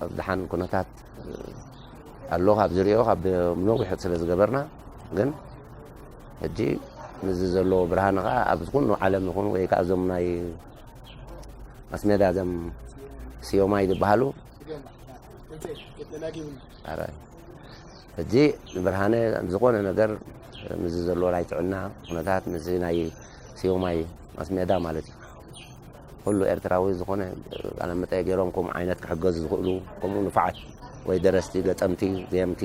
ኣብ ደሓን ኩነታት ኣሎ ካብ ዝሪኦ ካብ ነዊሕ ስለ ዝገበርና ግን ሕጂ ምስዚ ዘለዎ ብርሃን ከዓ ኣብ ዝኩኑ ዓለም ይኹን ወይ ከዓ እዞም ናይ ማስሜዳ እዞም ስዮማይ ዝበሃሉ ሕጂ ንብርሃነ ዝኾነ ነገር ምስዚ ዘለዎ ናይ ጥዕና ኩነታት ምስዚ ናይ ስዮማይ ማስሜዳ ማለት እዩ ኩሉ ኤርትራዊ ዝኾነ ቃለመጠ ገይሮም ከምኡ ዓይነት ክሕገዙ ዝኽእሉ ከምኡ ንፉዓት ወይ ደረስቲ ገጠምቲ ዘየምቲ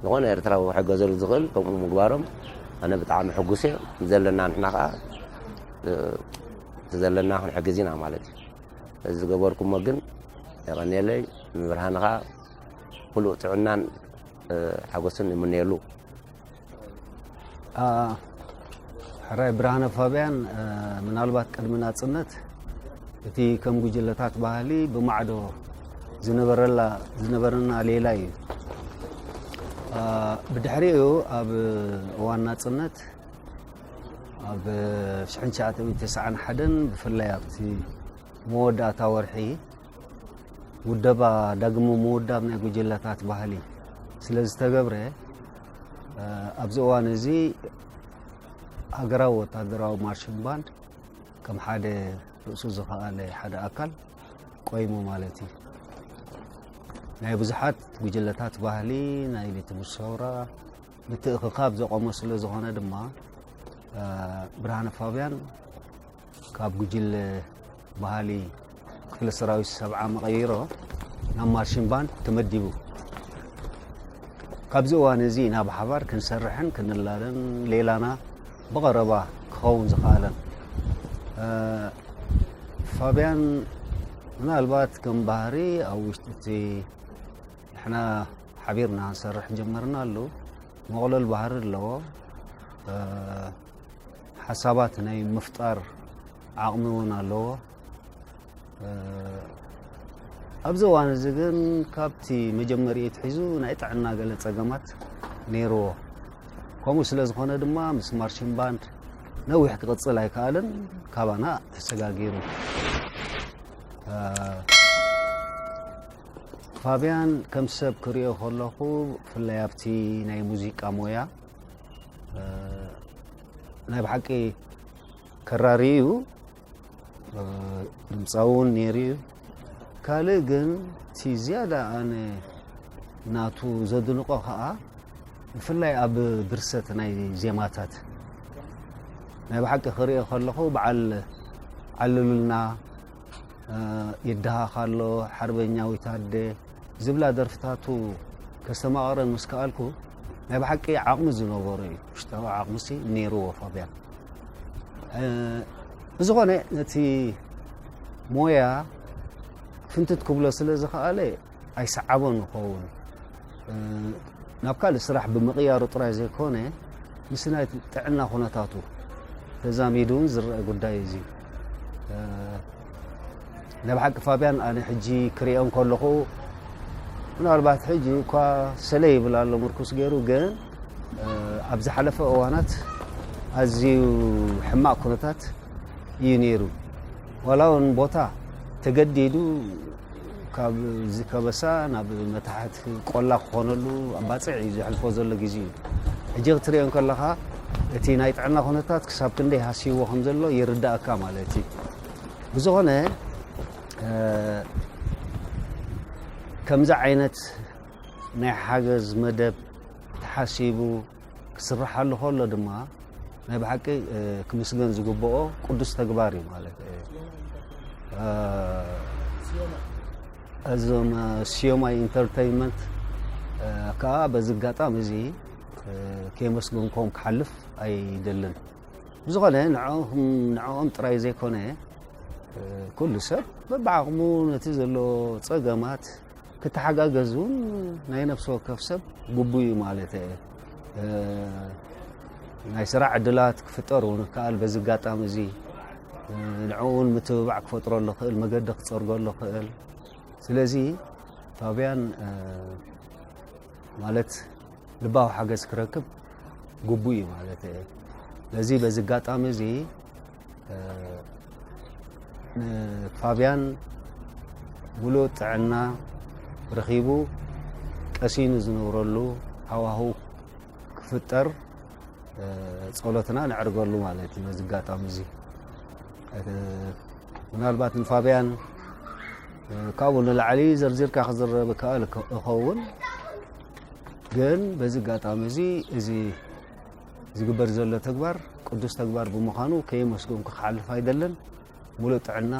ዝኾነ ኤርትራዊ ክሕገዘሉ ዝኽእል ከምኡ ምግባሮም ኣነ ብጣዕሚ ሕጉስ እየ ዘለና ንሕና ከዓ እቲ ዘለና ክንሕግዝ ኢና ማለት እዩ እዚ ዝገበርኩሞ ግን የቐንየለይ ንብርሃንኻ ኩሉ ጥዕናን ሓጎስን ይምነየሉ ሕራይ ብርሃነ ፋብያን ምናልባት ቅድሚ ናፅነት እቲ ከም ጉጅለታት ባህሊ ብማዕዶ ዝነበረላ ዝነበረና ሌላ እዩ። ብድሕሪኡ ኣብ እዋን ናፅነት ኣብ ሽሕን ትሽዓተ ሚእትን ተስዓን ሓደን ብፍላይ ኣብቲ መወዳእታ ወርሒ ውደባ ዳግመ ምውዳብ ናይ ጉጅለታት ባህሊ ስለ ዝተገብረ ኣብዚ እዋን እዚ ሃገራዊ ወታደራዊ ማርሽን ባንድ ከም ሓደ ርእሱ ዝኸኣለ ሓደ ኣካል ቆይሙ ማለት እዩ። ናይ ብዙሓት ጉጅለታት ባህሊ ናይ ቤት ትምህርቲ ሰውራ ምትእኽኻብ ዘቆመ ስለ ዝኾነ ድማ ብርሃነ ፋብያን ካብ ጉጅለ ባህሊ ክፍለ ሰራዊት ሰብዓ መቐይሮ ናብ ማርሽን ባንድ ተመዲቡ። ካብዚ እዋን እዚ ኢና ብሓባር ክንሰርሕን ክንላለን ሌላና ብቐረባ ክኸውን ዝኸኣለን። ፋብያን ምናልባት ከም ባህሪ ኣብ ውሽጢ እቲ ንሕና ሓቢርና ክንሰርሕ ጀመርናሉ መቕለል ባህሪ ኣለዎ። ሓሳባት ናይ ምፍጣር ዓቕሚ እውን ኣለዎ። ኣብዚ እዋን እዚ ግን ካብቲ መጀመሪኡ ኣትሒዙ ናይ ጥዕና ገለ ፀገማት ነይርዎ። ከምኡ ስለ ዝኾነ ድማ ምስ ማርሽን ባንድ ነዊሕ ክቕፅል ኣይከኣለን፣ ካባና ተሰጋጊሩ። ፋብያን ከም ሰብ ክሪኦ ከለኹ ብፍላይ ኣብቲ ናይ ሙዚቃ ሞያ ናይ ብሓቂ ከራሪ እዩ። ድምፃዊ እውን ነይሩ እዩ። ካልእ ግን እቲ ዝያዳ ኣነ ናቱ ዘድንቆ ከዓ ብፍላይ ኣብ ድርሰት ናይ ዜማታት ናይ ብሓቂ ክሪኦ ከለኹ በዓል ዓልሉልና ይድሃኽ ኣሎ ሓርበኛ ዊታደ ዝብላ ደርፍታቱ ከስተማቕረን ምስ ከኣልኩ ናይ ብሓቂ ዓቕሚ ዝነበሮ እዩ። ውሽጣዊ ዓቕሚሲ ነይርዎ ፋብያን። ብዝኾነ ነቲ ሞያ ፍንትት ክብሎ ስለ ዝኸኣለ ኣይሰዓቦን ይኸውን። ናብ ካልእ ስራሕ ብምቕያሩ ጥራይ ዘይኮነ ምስ ናይ ጥዕና ኩነታቱ ተዛሚዱ እውን ዝረአ ጉዳይ እዩ። እዚ ናይ ብሓቂ ፋብያን ኣነ ሕጂ ክሪኦ እንከለኹ ምናልባት ሕጂ እኳ ሰለ ይብል ኣሎ ምርኩስ ገይሩ ግን ኣብ ዝሓለፈ እዋናት ኣዝዩ ሕማቕ ኩነታት እዩ ነይሩ። ዋላ እውን ቦታ ተገዲዱ ካብ እዚ ከበሳ ናብ መታሕት ቆላ ክኾነሉ ኣባፅዕ እዩ ዘሕልፎ ዘሎ ግዜ እዩ። ሕጂ ክትሪኦ እንከለኻ እቲ ናይ ጥዕና ኩነታት ክሳብ ክንደይ ሃስይዎ ከም ዘሎ ይርዳእካ ማለት እዩ። ብዝኾነ ከምዚ ዓይነት ናይ ሓገዝ መደብ ተሓሲቡ ክስርሓሉ ከሎ ድማ ናይ ብሓቂ ክምስገን ዝግብኦ ቅዱስ ተግባር እዩ ማለት እዩ። እዞም ስዮማይ ኢንተርተይንመንት ከዓ በዚ ኣጋጣሚ እዚ ከየመስገንኮም ክሓልፍ ኣይደልን። ብዝኾነ ንዕኦም ጥራይ ዘይኮነ ኩሉ ሰብ በብዓቕሙ ነቲ ዘሎ ፀገማት ክተሓጋገዝ እውን ናይ ነፍሲ ወከፍ ሰብ ግቡእ እዩ ማለት እየ። ናይ ስራሕ ዕድላት ክፍጠር እውን ይከኣል በዚ ኣጋጣሚ እዚ። ንዕኡ እውን ምትብባዕ ክፈጥረሉ ክእል፣ መገዲ ክጸርገሉ ክእል። ስለዚ ፋብያን ማለት ልባዊ ሓገዝ ክረክብ ግቡእ እዩ ማለት እየ። ስለዚ በዚ ኣጋጣሚ እዚ ንፋብያን ምሉእ ጥዕና ረኺቡ ቀሲኑ ዝነብረሉ ሃዋህው ክፍጠር ጸሎትና ነዕርገሉ ማለት እዩ። በዚ ኣጋጣሚ እዚ ምናልባት ንፋብያን ካብኡ ንላዕሊ ዘርዚርካ ክዝረብ ይከኣል እኸውን፣ ግን በዚ ኣጋጣሚ እዚ እዚ ዝግበር ዘሎ ተግባር ቅዱስ ተግባር ብምዃኑ ከየመስገንኩ ክሓልፍ ኣይደልን። ሙሉእ ጥዕና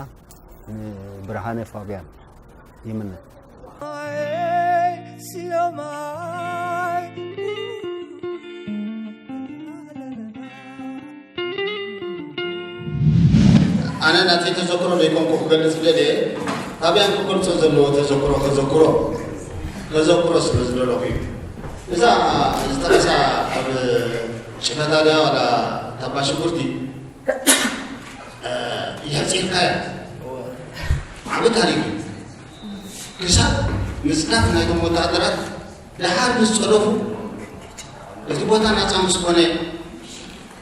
ንብርሃነ ፋብያን ይምነ። ኣነ ናተይ ተዘክሮ ዘይኮንኩ ክገልጽ ደልየ፣ ፋብያን ክገልጾ ዘለዎ ተዘክሮ ከዘክሮ ከዘክሮ ስለ ዝደለኹ እዩ። እዛ ዝጠቐሳ ኣብ ጭፈታ ድያ ዋላ ታባ ሽጉርቲ የሕፂርካያ ዓቢ ታሪክ እዩ። ክሳብ ምፅናት ናይቶም ወታደራት ደሓር ምስ ፀደፉ እቲ ቦታ ናፃ ምስ ኮነ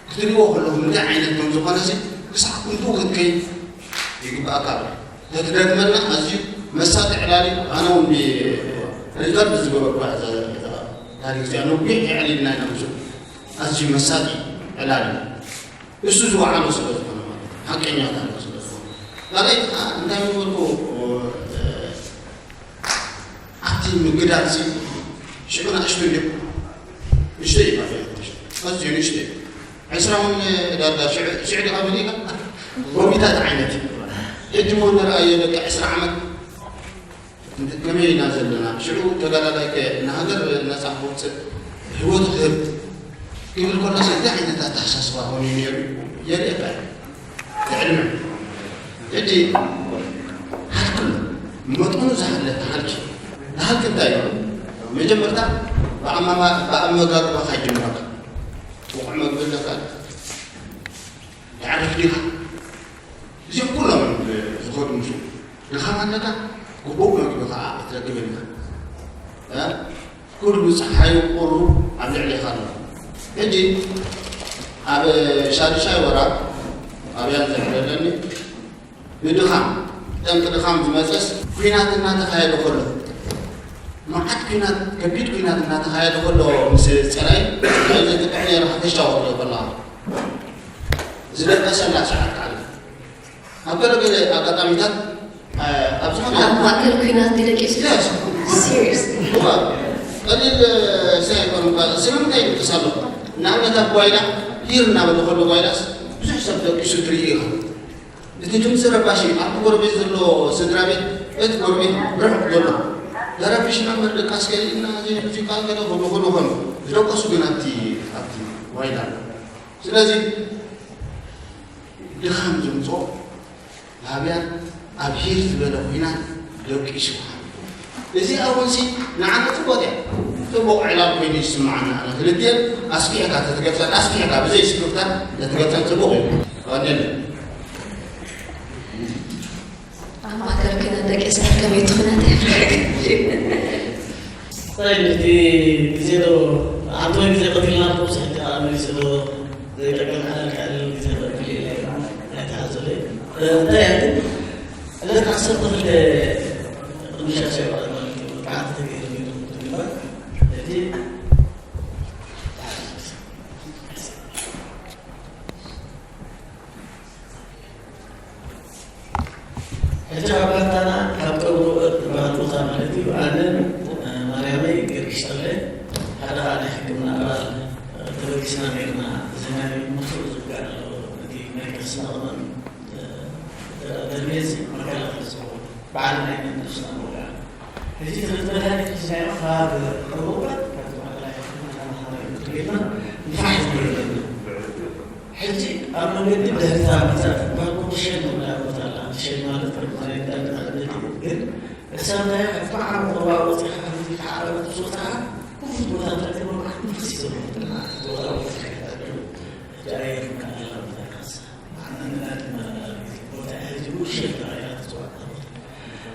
ክትሪእዎ ከለኹም እንታይ ዓይነት ከም ዝኾነ ሲ ክሳብ ክንዱ ክትከይድ ይግባእካ ኣሎ። ተትደግመልና ኣዝዩ መሳጢ ዕላል እዩ። ኣነ እውን ሪከርድ ዝገበርኩ ታሪክ እዚኣ ነዊሕ የዕሊልና ኢና ብዙ ኣዝዩ መሳጢ ዕላል እዩ። እሱ ዝወዓሎ ስለ ዝኾነ ማለት እዩ። ሓቀኛ ታሪክ ስለ ዝኾነ ካልኣይ ከዓ እንታይ ምበልኩ ኣብቲ ምግዳል ሲ ሽዑ ንእሽቶ እዩ። ንእሽቶ እዩ ማለት እዩ። ኣዝዩ ንእሽቶ እዩ። ዕስራ እውን ዳርጋ ሽዑ ሽዑ ዲኻ መሊእካ ጎቢታት ዓይነት እዩ። ሕጂ ሞ ንርኣዮ ደቂ ዕስራ ዓመት ከመይ ኢና ዘለና ሽዑ ተጋዳላይ ከ ንሃገር ነፃ ክወፅእ ህይወቱ ክህብ ክብል ከሎ እንታይ ዓይነት ኣተሓሳስባ ኮይኑ ነይሩ የርእየካ እዩ። ትዕድመ ሕጂ ሃልክሎ መጠኑ ዝሓለፈ ሃልኪ። ንሃልኪ እንታይ እዩ? መጀመርታ ብኣመጋግባኻ ይጅምረካ። ውቑዕ መግቢ ኣለካ፣ የዕርፍ ዲኻ? እዚኦም ኩሎም ዝኸዱ ምስ ድኻም ኣለካ፣ ግቡእ መግቢ ከዓ ክትረክብ ኣለካ። ኩሉ ጸሓዩ ቁሩ ኣብ ልዕሌኻ ኣሎ። ሕጂ ኣብ ሻዱሻይ ወራር ኣብያን ዘሕለለኒ ብድኻም ጠንቂ ድኻም ዝመፀስ ኩናት እናተኻየደ ከሎ መዓት ኩናት ከቢድ ኩናት እናተኻየደ ከሎ ምስ ፀላይ ናይ ዘጥቅዕ ነይረ ከተሻወር ከለኻ ዝደቀሰላ ሰዓት ኣላ። ኣብ ገለገለ ኣጋጣሚታት ኣብ ዝኾነ ኣብ ማእከል ኩናት ድዩ ደቂሱ? Yes. Serious? እዋ፣ ቀሊል ስራሕ ኣይኮነን እኳ። ስለምንታይ ይብቅስ ኣሎ? ንኣብነት ኣብ ጓይላ ሂር እናበለ ከሎ ጓይላስ ብዙሕ ሰብ ደቂሱ ትርኢ ኢኻ። እቲ ድምፂ ረባሽ እዩ። ኣብቲ ጎረቤት ዘሎ ስድራ ቤት እቲ ጎረቤት ርሑቕ ዘሎ ተረቢሽና እምበር ደቃስ ከሊእና ዘይሙዚቃ ገለ ከሎ ከሎ ከሎ ዝደቀሱ ግን ኣብቲ ኣብቲ ጓይላ። ስለዚ ድኻም ዝምፅኦ ኣብያን ኣብ ሂር ዝበለ ኩናት ደቂሱ። እዚኣ እውን ሲ ንዓና ፅቡቕ እያ። ፅቡቕ ዕላል ኮይኑ ይስምዓና። ኣነ ክልቲኤን ኣስፊሕካ ተትገልፀን ኣስፊሕካ ብዘይ ስክፍታ ተትገልፀን ፅቡቕ እዩ። ቀንየለይ። ኣብ ማእከል ኩናት ደቂሳ ከመይ ትኹናት ይፍለጥ። طيب እቲ ግዜ ዶ ዓንተወይ ግዜ ቀቲልና ዶ ብዙሕ እቲ ኣመሊሱ ዶ ዘይጠቅም ሓለል ክዕልል ግዜ ቀቲሉ ኢለ ኣይተሓዘለይ። እንታይ እያ ግን ዕለት ዓሰርተ ክልተ ቅዱስ ሻሻይ በዓል ማለት እዩ። ብዓቲ ተገይሩ ነይሩ። እቲ ሕጂ ኣብ ጋንታና ካብ ቀብሩ እትበሃል ቦታ ማለት እዩ፣ ኣነን ማርያመይ ጊዮርጊስ ተኽለ ሓደ ከዓ ናይ ሕክምና ኣባል ተበጊስና ነይርና። እዚ ናይ ምኽሩ ዝውጋእ ኣሎ፣ እቲ ናይ ክርስትና ቅመም ደርሜዚ መከላኸሊ ዝኸውን በዓል ናይ መንነፍስና ምውጋእ። ሕጂ ክልተ መድሃኒት ሒዝናዮ ካብ ሕቡባት ካብቲ ማእከላይ ሕክምና ተማሃራይ ጌርና ንፋሕ ዝብል ዘለና። ሕጂ ኣብ መንገዲ ብድሕሪታ መጻት ባኮ ሸል ንብላ ቦታ ኣላ። ሸል ማለት ናይ እንዳንዳ ዕድል እዩ። ግን እሳምናዮ ካብ መዓር ቁርባ ወጺኻ ከምዚ ተዓረበት ምስ ወጻኻ ክፉት ቦታ ትረክብ። መዓት ንፍሲ ዘለዎ ጥና ተወጣ ወጺኻ ይታደሉ። እቲ ኣየር ምካላ ቦታ ካሳ መዓት ንናት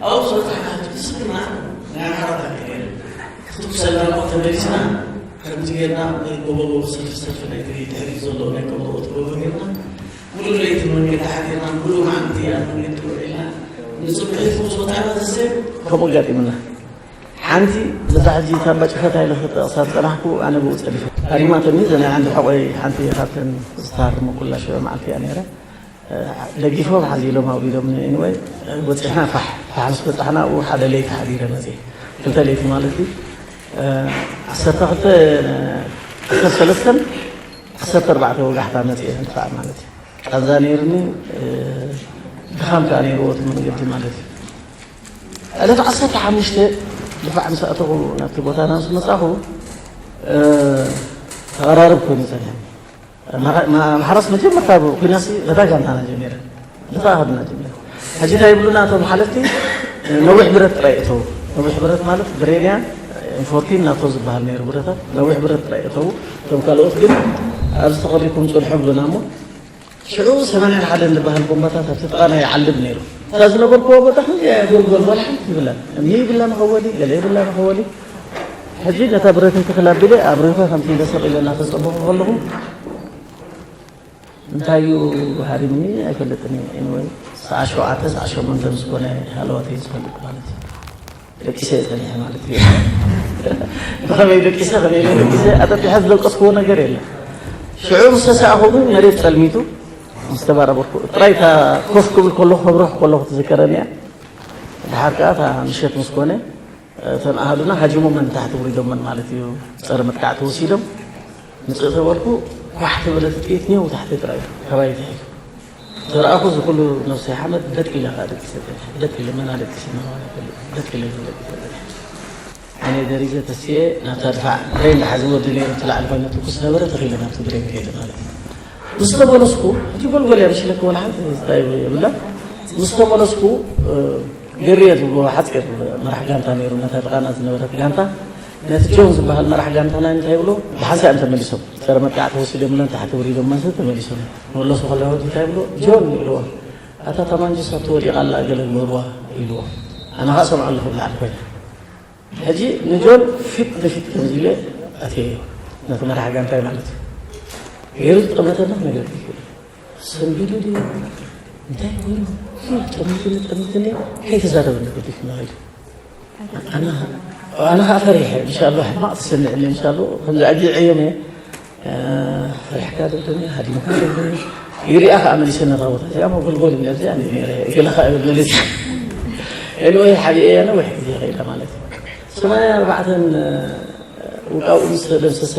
ኣብኡ ዝበፅሐና ህዝቢ ስግና ናይ ኣምሓራ ታሪኽ የለን። ክትኩሰልና እኮ ተመሊስና ከምዚ ጌርና ጎቦ ጎቦ ሰልፊ ሰልፊ ናይ ድሕሪት ዘሎ ናይ ቀበሮ እቲ ጎቦ ጌርና ሙሉ ለይቲ መንገዲ ሓዲርና ሙሉ መዓልቲ ኣብ መንገዲ ውዒልና ንፅብሒት ምስ ወፃና ዘሰብ ከምኡ ኣጋጢምና። ሓንቲ በዛ ሕጂ እታ ኣምባጭፈታ ኢለ ክጠቕሳ ዝፀናሕኩ ኣነ ብኡ ፀዲፈ ሃሪማትኒ። ዘናይ ዓንዲ ሕቆይ ሓንቲ ካብተን ዝተሃርሙ ኩላ ሽዑ መዓልቲ እያ ነይራ። ደጊፎም ሓዚሎም ኣውሪዶም ንንወይ በፂሕና ፋሕ ፋሕ ምስ በፃሕና ኣብኡ ሓደ ለይቲ ሓዲረ መፅእ። ክልተ ለይቲ ማለት እዩ። ዓሰርተ ክልተ ዓሰርተ ሰለስተን ዓሰርተ ኣርባዕተ ወጋሕታ መፅእ ንፋዕ ማለት እዩ። ቃንዛ ነይርኒ። ድኻም ከዓ ነይርዎ እቲ መንገዲ ማለት እዩ። ዕለት ዓሰርተ ሓሙሽተ ድፋዕ ምስ ኣተኹ ናብቲ ቦታና ምስ መፃኹ ተቐራርብ ኮይኑ ፀኒሐ። ማሕረስ መጀመርታ ኩናሲ በታ ጋንታና ጀሚረ። በታ ሃድና ጀሚረ። ሕጂ እንታይ ይብሉና እቶም ሓለፍቲ? ነዊሕ ብረት ጥራይ እተው። ነዊሕ ብረት ማለት ብሬንያ ኢንፎርቲን ናቶ ዝበሃል ነይሩ ብረታት። ነዊሕ ብረት ጥራይ እተው። እቶም ካልኦት ግን ኣብዚ ተቐሪኩም ፅንሑ ብሉና እሞ ሽዑ ሰማንያን ሓደን ዝበሃል ቦምባታት ኣብቲ ጥቓና ይዓልብ ነይሩ። እታ ዝነበርኩዎ ቦታ ክንዲ እያ ጎልጎል ዋላ ሓንቲ ይብላ እምኒ ይብላ መኸወሊ ገለ ይብላ መኸወሊ። ሕጂ ነታ ብረት እንተኽል ኣቢለ ኣብ ሪኸ ከምቲ ደሰቕ ኢለ እናተፀበኹ ከለኹ እንታይ እዩ ሃሪምኒ ኣይፈልጥን እየ። Anyway ሰዓ ሸውዓተ ሰዓ ሸሞንተ ምስ ኮነ ሃለዋተይ ዝፈልጥ ማለት እዩ። ደቂሰ እየ ጸኒሐ ማለት እዩ። ብኸመይ ደቂሰ ከመይ ኢለ ደቂሰ ኣጠጢሐ ዝደቀስክዎ ነገር የለን። ሽዑ ምስ ተሳእኹ ግን መሬት ጸልሚቱ ምስ ተባረበርኩ ጥራይ እታ ኮፍ ክብል ከለኹ ከብርህ ከለኹ ትዝከረኒ እያ። ድሓር ከኣ እታ ምሸት ምስ ኮነ እተን ኣሃዱና ሃጂሞመን ታሕቲ ውሪዶመን ማለት እዩ። ጸረ መጥቃዕቲ ወሲዶም ምጽእ ተበልኩ ኳሕ ተበለት ጥይት ኔው ታሕቲ ጥራይ ካባይ ትሕት ዝረኣኹ እዚ ኩሉ ነብሰይ ሓመድ ደቅ ኢለ ከዓ ደቂሰ ደቅ ኢለ መና ደቂሰ መና ደቅ ኢለ ደቂሰ። ዓይነ ደሪዘ ተስየ ናብታ ድፋዕ ብሬን ዝሓዘ ወዲ ነይሩ እቲ ላዕሊ ኮይኑ ትኩስ ነበረ ተኺለ ናብቲ ብሬን ከይደ ማለት እዩ። ምስ ተመለስኩ እቲ ጎልጎል እያ ብሽለክ ወላ ሓንቲ ዝታይ የብላ። ምስ ተመለስኩ ገርየ ዝብሎ ሓፂር መራሕ ጋንታ ነይሩ ነታ ጥቓና ዝነበረት ጋንታ ነቲ ጆን ዝበሃል መራሕ ጋንታና እንታይ ይብሎ ብሓንሳእ እዮም ተመሊሶም። ጸረ መጥቃዕቲ ወሲዶምለን ታሕቲ ውሪዶም መንሰ ተመሊሶም። መለሱ ከለዉ እንታይ ይብሎ ጆን ይብልዎ ኣታ ታማንጅስ ኣብቲ ወዲቓ ኣላ ገለ ግበርዋ ይብልዎ። ኣነ ኸዓ ሰምዖ ኣለኹ ብላዕሊ ኮይነ ሕጂ ንጆን ፊት ንፊት ከምዚ ኢለ ኣትየዮ ነቲ መራሕ ጋንታይ ማለት እዩ። ገይሩ ዝጠመተና ክነግረካ ይኽእል ሰንቢዱ ድዩ እንታይ ኮይኑ ጠሚትኒ ጠሚትኒ ከይተዛረበኒ ገዲፍና ኢሉ ኣነ ኣነ ከዓ ፈሪሐ እንሻላ ሕማቕ ትስምዕኒ እንሻላ ከምዚ ኣጊዐዮም እየ ፈሪሕካ ደብደኒ ሃዲምካ ደብደኒ ይሪኣ ከዓ መሊሰ ነታ ቦታ እዚኣ መጎልጎል ነዚ ኣነ ነረ ገለ ከዓ ይብል መሊስ ኤንወይ ሓቢኤ ነዊሕ ግዜ ከይዳ ማለት እዩ ሰማንያ ኣርባዕተን ውቃኡ ምስ ተደምሰሰ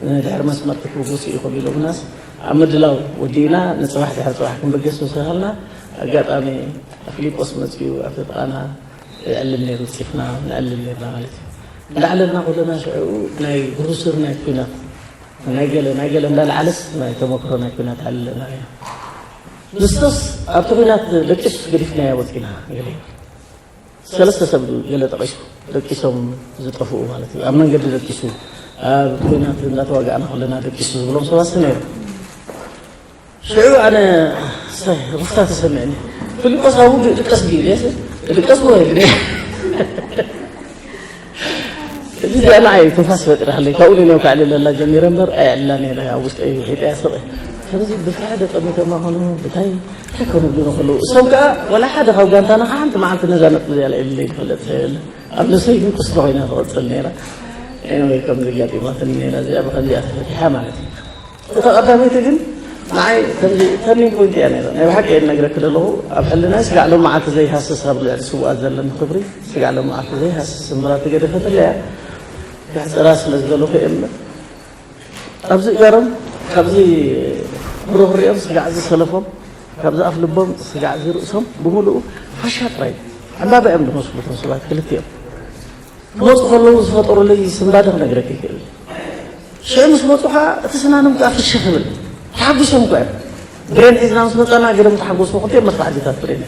ንድሕሪ መስመር ክትብገሱ ኢኹም ኢሎምናስ ኣብ ምድላው ወዲእና ንፅባሕ ድሕሪ ፅባሕ ክንብገስ ምስ በሃልና ኣጋጣሚ ፊሊጶስ መፅኡ ኣብቲ ጥቓና ይዕልል ነይሩ ፂፍና ንዕልል ነርና ማለት እዩ እንዳዕለልና ኩለና ሽዕኡ ናይ ግሩስር ናይ ኩናት ናይ ገለ ናይ ገለ እንዳልዓለስ ናይ ተመክሮ ናይ ኩናት ዓልለና ምስቶስ ኣብቲ ኩናት ደቂስ ገዲፍናያ ወፂና ገለ ሰለስተ ሰብ ገለ ጠቒሱ ደቂሶም ዝጠፍኡ ማለት እዩ ኣብ መንገዲ ደቂሱ ኣብ ኩናት እንዳተዋጋእና ከለና ደቂሱ ዝብሎም ሰባት ነይሩ ሽዑ ኣነ ሩፍታ ተሰምዕኒ ፍልቆስ ኣብኡ ድቀስ ድዩ ድቀስ ወይ እዚ ዚኣ ንዓይ ትንፋስ ፈጢራለይ ካብኡ ንኔው ካዕልለላ ጀሚረ እምበር ኣየዕልላን እየ ኣብ ውሽጠይ ሒጠያ ስቕ ከምዚ ብፍርሒ ደጠሚቶም ኣኾኑ ብታይ እንታይ ኮኑ ብሉ ንኽሉ እሶም ከዓ ወላ ሓደ ካብ ጋንታና ሓንቲ መዓልቲ ነዛ ነጥቢ እዚኣ ለዒልለይ ትፈልጥ ሰብ የለ ኣብ ነሰይ ግን ቁስሊ ኮይና ትቐፅል ነይራ ኤኒወይ ከምዚ ኣጋጢማትኒ ነይራ እዚኣ ብከምዚኣ ተፈቲሓ ማለት እዩ እታ ቀዳመይቲ ግን ንዓይ ከምዚ ተርኒንግ ፖይንት እያ ነይራ ናይ ብሓቂ እየ ነግረኪ ዘለኹ ኣብ ሕልናይ ስጋዕ ሎም መዓልቲ ዘይሃስስ ኣብ ልዕሊ ስውኣት ዘለኒ ክብሪ ስጋዕ ሎም መዓልቲ ዘይሃስስ እምበራ ተገደፈትለያ ክሕፅራ ስለ ዝደለኹ እየ እምበር ኣብዚ እጋሮም ካብዚ ብሩኽ ሪኦም ስጋዕ ዝሰለፎም ካብዚ ኣፍ ልቦም ስጋዕ ዝርእሶም ብምሉኡ ፋሻ ጥራይ ዕምባባ እዮም ዝመስሉ እቶም ሰባት ክልቲኦም ክመፁ ከለዉ ዝፈጠሩለይ ስንባደ ክነግረኪ ይክእል ሽዑ ምስ መፁ ከዓ እቲ ስናኖም ከዓ ፍሽኽ ይብል ተሓጒሶም እኳ እዮም ብሬን ሒዝና ምስ መፃና ገለ ምተሓጎስዎ ክልቲኦም መድፋዕጅታት ብሬን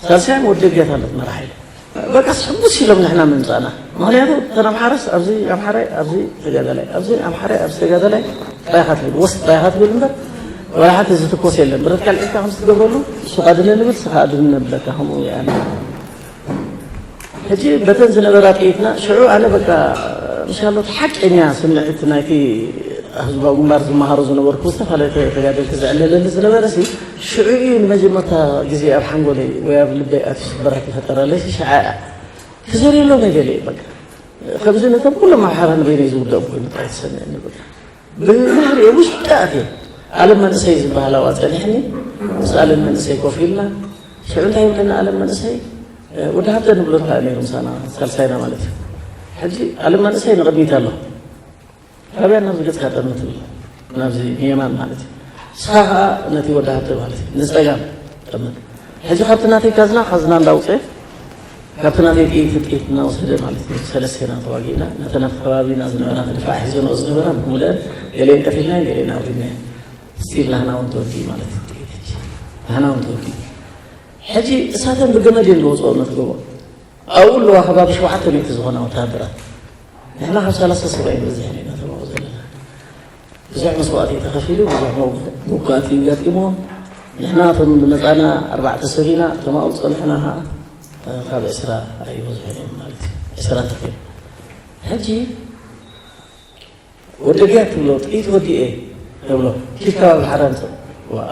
ሳልሳዮም ወዲ ገታ ኣለት መራሒ በቃ ሕጉስ ኢሎም ንሕና ምምፃእና ምክንያቱ እተን ኣምሓረስ ኣብዚ ኣምሓራይ ኣብዚ ተጋዳላይ ኣብዚ ኣምሓራይ ኣብዚ ተጋዳላይ ጥራይካ ትብል ወስ ጥራይካ ትብል እምበር ወላ ሓንቲ ዝትኮስ የለን ብረትካ ልዒልካ ከም ትገብረሉ ንሱ ከዓ ድነ ንብል ንስኻ ድነ ንብለካ ከምኡ እያ ሕጂ በተን ዝነበራ ጥይትና ሽዑ ኣነ በቃ ምሻሎት ሓቀኛ ስምዒት ናይቲ ህዝባዊ ግንባር ዝመሃሩ ዝነበርኩ ዝተፈላለዩ ተጋደልቲ ዘዕለለኒ ዝነበረ ሲ ሽዑ እዩ ንመጀመርታ ግዜ ኣብ ሓንጎለይ ወይ ኣብ ልበይ ኣትዩ ስበራት ዝፈጠረለይ ሲ ሽዓ እያ። ተዘርየሎም ገለ እዩ በቃ ከምዚ ነቶም ኩሎም ኣብ ሓራ ንበይነይ ዝውደኦም ኮይኑ ጥራይ ተሰሚዕኒ በቃ። ብባህሪኡ ውሽጢ ኣትየ ዓለም መንእሰይ ዝበሃል ኣብኣ ጸኒሕኒ። ምስ ዓለም መንእሰይ ኮፍ ኢልና ሽዑ እንታይ ይብለና ዓለም መንእሰይ ወዲ ሃብተ ንብሎ ከዓ ነይሩ ምሳና ሳልሳይና ማለት እዩ። ሕጂ ዓለም መንእሰይ ንቕድሚት ኣሎ። ፋብያን ናብዚ ገጽካ ጠምት ናብዚ ንየማን ማለት እዩ። ንስኻ ከዓ ነቲ ወዲ ሃብተ ማለት እዩ ንጸጋም ጠምት። ሕጂ ካብቲ ናተይ ካዝና ካዝና እንዳውፅኤ ካብቲ ናተይ ጥይት ጥይት እናወሰደ ማለት እዩ ሰለስቴና ተዋጊእና ነተን ኣብ ከባቢና ዝነበራ ተድፋዕ ሒዘንኦ ዝነበራ ብምልአን ገሌን ቀቲልናየን ገሌን ኣውሪድናየን ስቲል ናህና እውን ተወዲ ማለት እዩ ጥይት ሕጂ ናህና እውን ተወዲ ሕጂ እሳተን ብገመድ እየን ዝወፅኦ ነቲ ጎቦ ኣብኡ ኣለዋ ከባቢ ሸውዓተ ሚእቲ ዝኾና ወተሃደራት ንሕና ካብ ሰላሳ ሰብኣይ ንበዝሕ ኢና ተማቑ ዘለና ብዙሕ መስዋእቲ ተኸፊሉ ብዙሕ መውጋእቲ ገጢምዎም ንሕና እቶም ዝመፃና ኣርባዕተ ሰብ ኢና እቶም ኣብኡ ፀንሕና ከዓ ካብ ዕስራ ኣይበዝሑን እዮም ማለት እዩ ዕስራ ተፊሉ ሕጂ ወዲ ግያት ትብሎ ጥይት ወዲኤ ተብሎ ኪድ ከባቢ ሓራ ንፅእ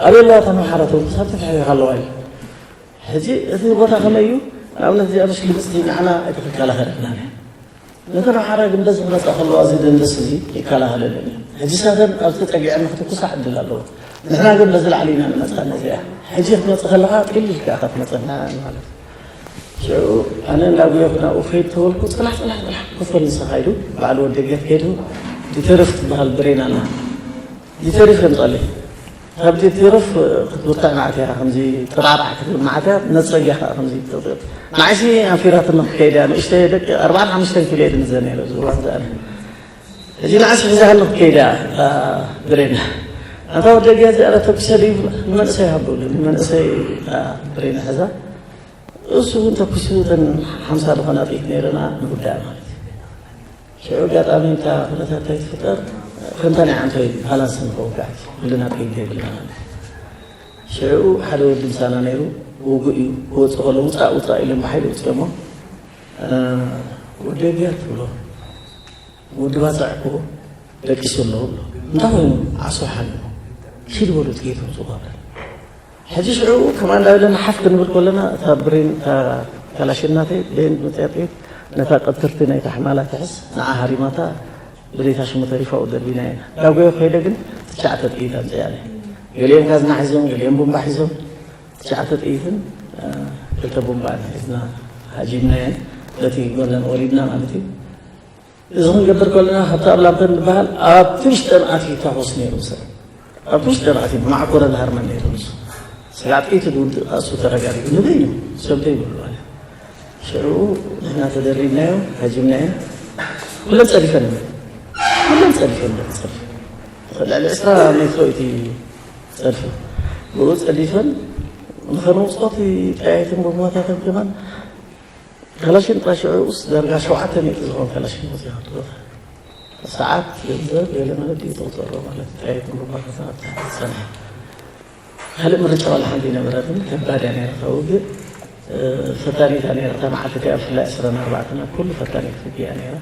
ኣበይ ኣለዋ እታ መሓራ ተብሎ ክሳብ ተትሕሪኻ ኣለዋ ኢሉ ሕጂ እቲ ቦታ ከመይ እዩ ንኣብነት እዚኣ ምሽ ግብፅቲ ንዓና ኣይተክከላኸለልና ነተን ሓራ ግን በዚ ክመፃ ከለዋ እዚ ደንደስ እዚ ይከላኸለለን እዩ ሕጂ ሳተን ኣብ ተፀጊዐን ንክትኩሳ ዕድል ኣለዎ ንሕና ግን በዚ ላዕሊ ኢና ንመፃ ነዚኣ ሕጂ ክትመፅእ ከለካ ጥል ኢልካ ኢካ ትመፀና ማለት ሽዑ ኣነ እንዳጉየኩ ናብኡ ከይድ ተበልኩ ፅናሕ ፅናሕ ፅናሕ ክፈል ንስኻ ኢሉ ባዕሉ ወዲ ገት ከይዱ ዲተርፍ ትበሃል ብሬን ኣላ ዲተርፍ የምፀለይ ካብ ዲተርፍ ክትብርታዕ ማዕትያ ከምዚ ጥራራዕ ክትብል ማዕትያ ነፀጊያ ከዓ ከምዚ ትጥቅጥ ንዓይሲ ኣንፊራትኒ ክከይድ እያ ንእሽተ ደቂ ኣርባዓን ሓሙሽተን ኪሎ እየ ድምዘ ነይረ ዝዋን ዘኣነ ሕጂ ንዓይሲ ሒዛሃኒ ክከይድ እያ ብሬን ኣንታ ወዲ ገት እዚኣ ተኩሰ ድዩ ንመንእሰይ ሃብሉ ንመንእሰይ ብሬን ሕዛ እሱ እውን ተኩሱ እተን ሓምሳ ዝኾና ጥይት ነይረና ንጉዳእ ማለት እዩ ሽዑ ኣጋጣሚ እታ ኩነታት እንታይ ትፍጠር ከምታ ናይ ዓንቶይ ባላንስ ንኸውጋዕ ኩልና ጥይት ዘይብልና ማለት እዩ ሽዑ ሓደ ወዲ ምሳና ነይሩ ውጉእ እዩ ክወፅእ ከሎ ውፃእ ውፃእ ኢሎም ብሓይሊ ውፅኦሞ ወዲ ግያት ትብሎ ወዲ ባፅዕ እኮ ደቂሱ ኣሎ ብሎ እንታይ ኮይኑ ዓሶ ሓሚሙ ኪድ በሉ ጥይት ውፅኡ በለ ሕጂ ሽዑ ከማን ዳብለ ንሓፍ ክንብል ከለና እታ ብሬን እታ ካላሽን ናተይ ብሬን መፅያ ጥይት ነታ ቀትርቲ ናይታ ሕማላ ትሕስ ንዓ ሃሪማታ ብሬታ ሽሙ ተሪፋ ደርቢና ኢና ዳጎየ ከይደ ግን ትሽዓተ ጥይት ኣምፅያ ገሊኦም ካዝና ሒዞም ገሊኦም ቡምባ ሒዞም ትሽዓተ ጥይትን ክልተ ቡምባን ሒዝና ሃጂምናየን በቲ ጎነን ወሪድና ማለት እዩ እዚ ክንገብር ከለና ካብቲ ኣብ ላምተን ዝበሃል ኣብቲ ውሽጠን ኣትዩ ይታኮስ ነይሩ ሰብ ኣብቲ ውሽጠን ኣትዩ ብማዕኮረ ዝሃርመን ነይሩ ንሱ ስጋዕ ጥይቱ ዝውድእ እሱ ተረጋጊኡ ንበይኑ ሰብ ዘይብሉ ማለት ሽዑ ንሕና ተደሪብናዮ ሃጂምናዮ ኩለን ፀዲፈን ኩለን ፀዲፈን ፀድፊ ልዕሊ ዕስራ ሜትሮ እቲ ፀድፊ ብኡ ፀዲፈን ንኸነውፅኦ እቲ ጠያይትን ጎማታትን ከማን ካላሽን ጥራይ ሽዑ ኡስ ዳርጋ ሸውዓተ ሚእቲ ዝኾን ካላሽን ወፂኣ ትወፀ ሰዓት ገንዘብ ገለ መለዲ ተውፀሎ ማለት ጠያይትን ጎማታትን ኣብ ትሕቲ ዝፀንሐ ካልእ ምርጫ ዋላ ሓንቲ ኣይነበረትን ከባድ እያ ነይራ እታ ውግእ ፈታኒት እያ ነይራ እታ መዓልቲ እቲኣ ብፍላይ ዕስራን ኣርባዕተን ኣብ ኩሉ ፈታኒት ውግእ እያ ነይራ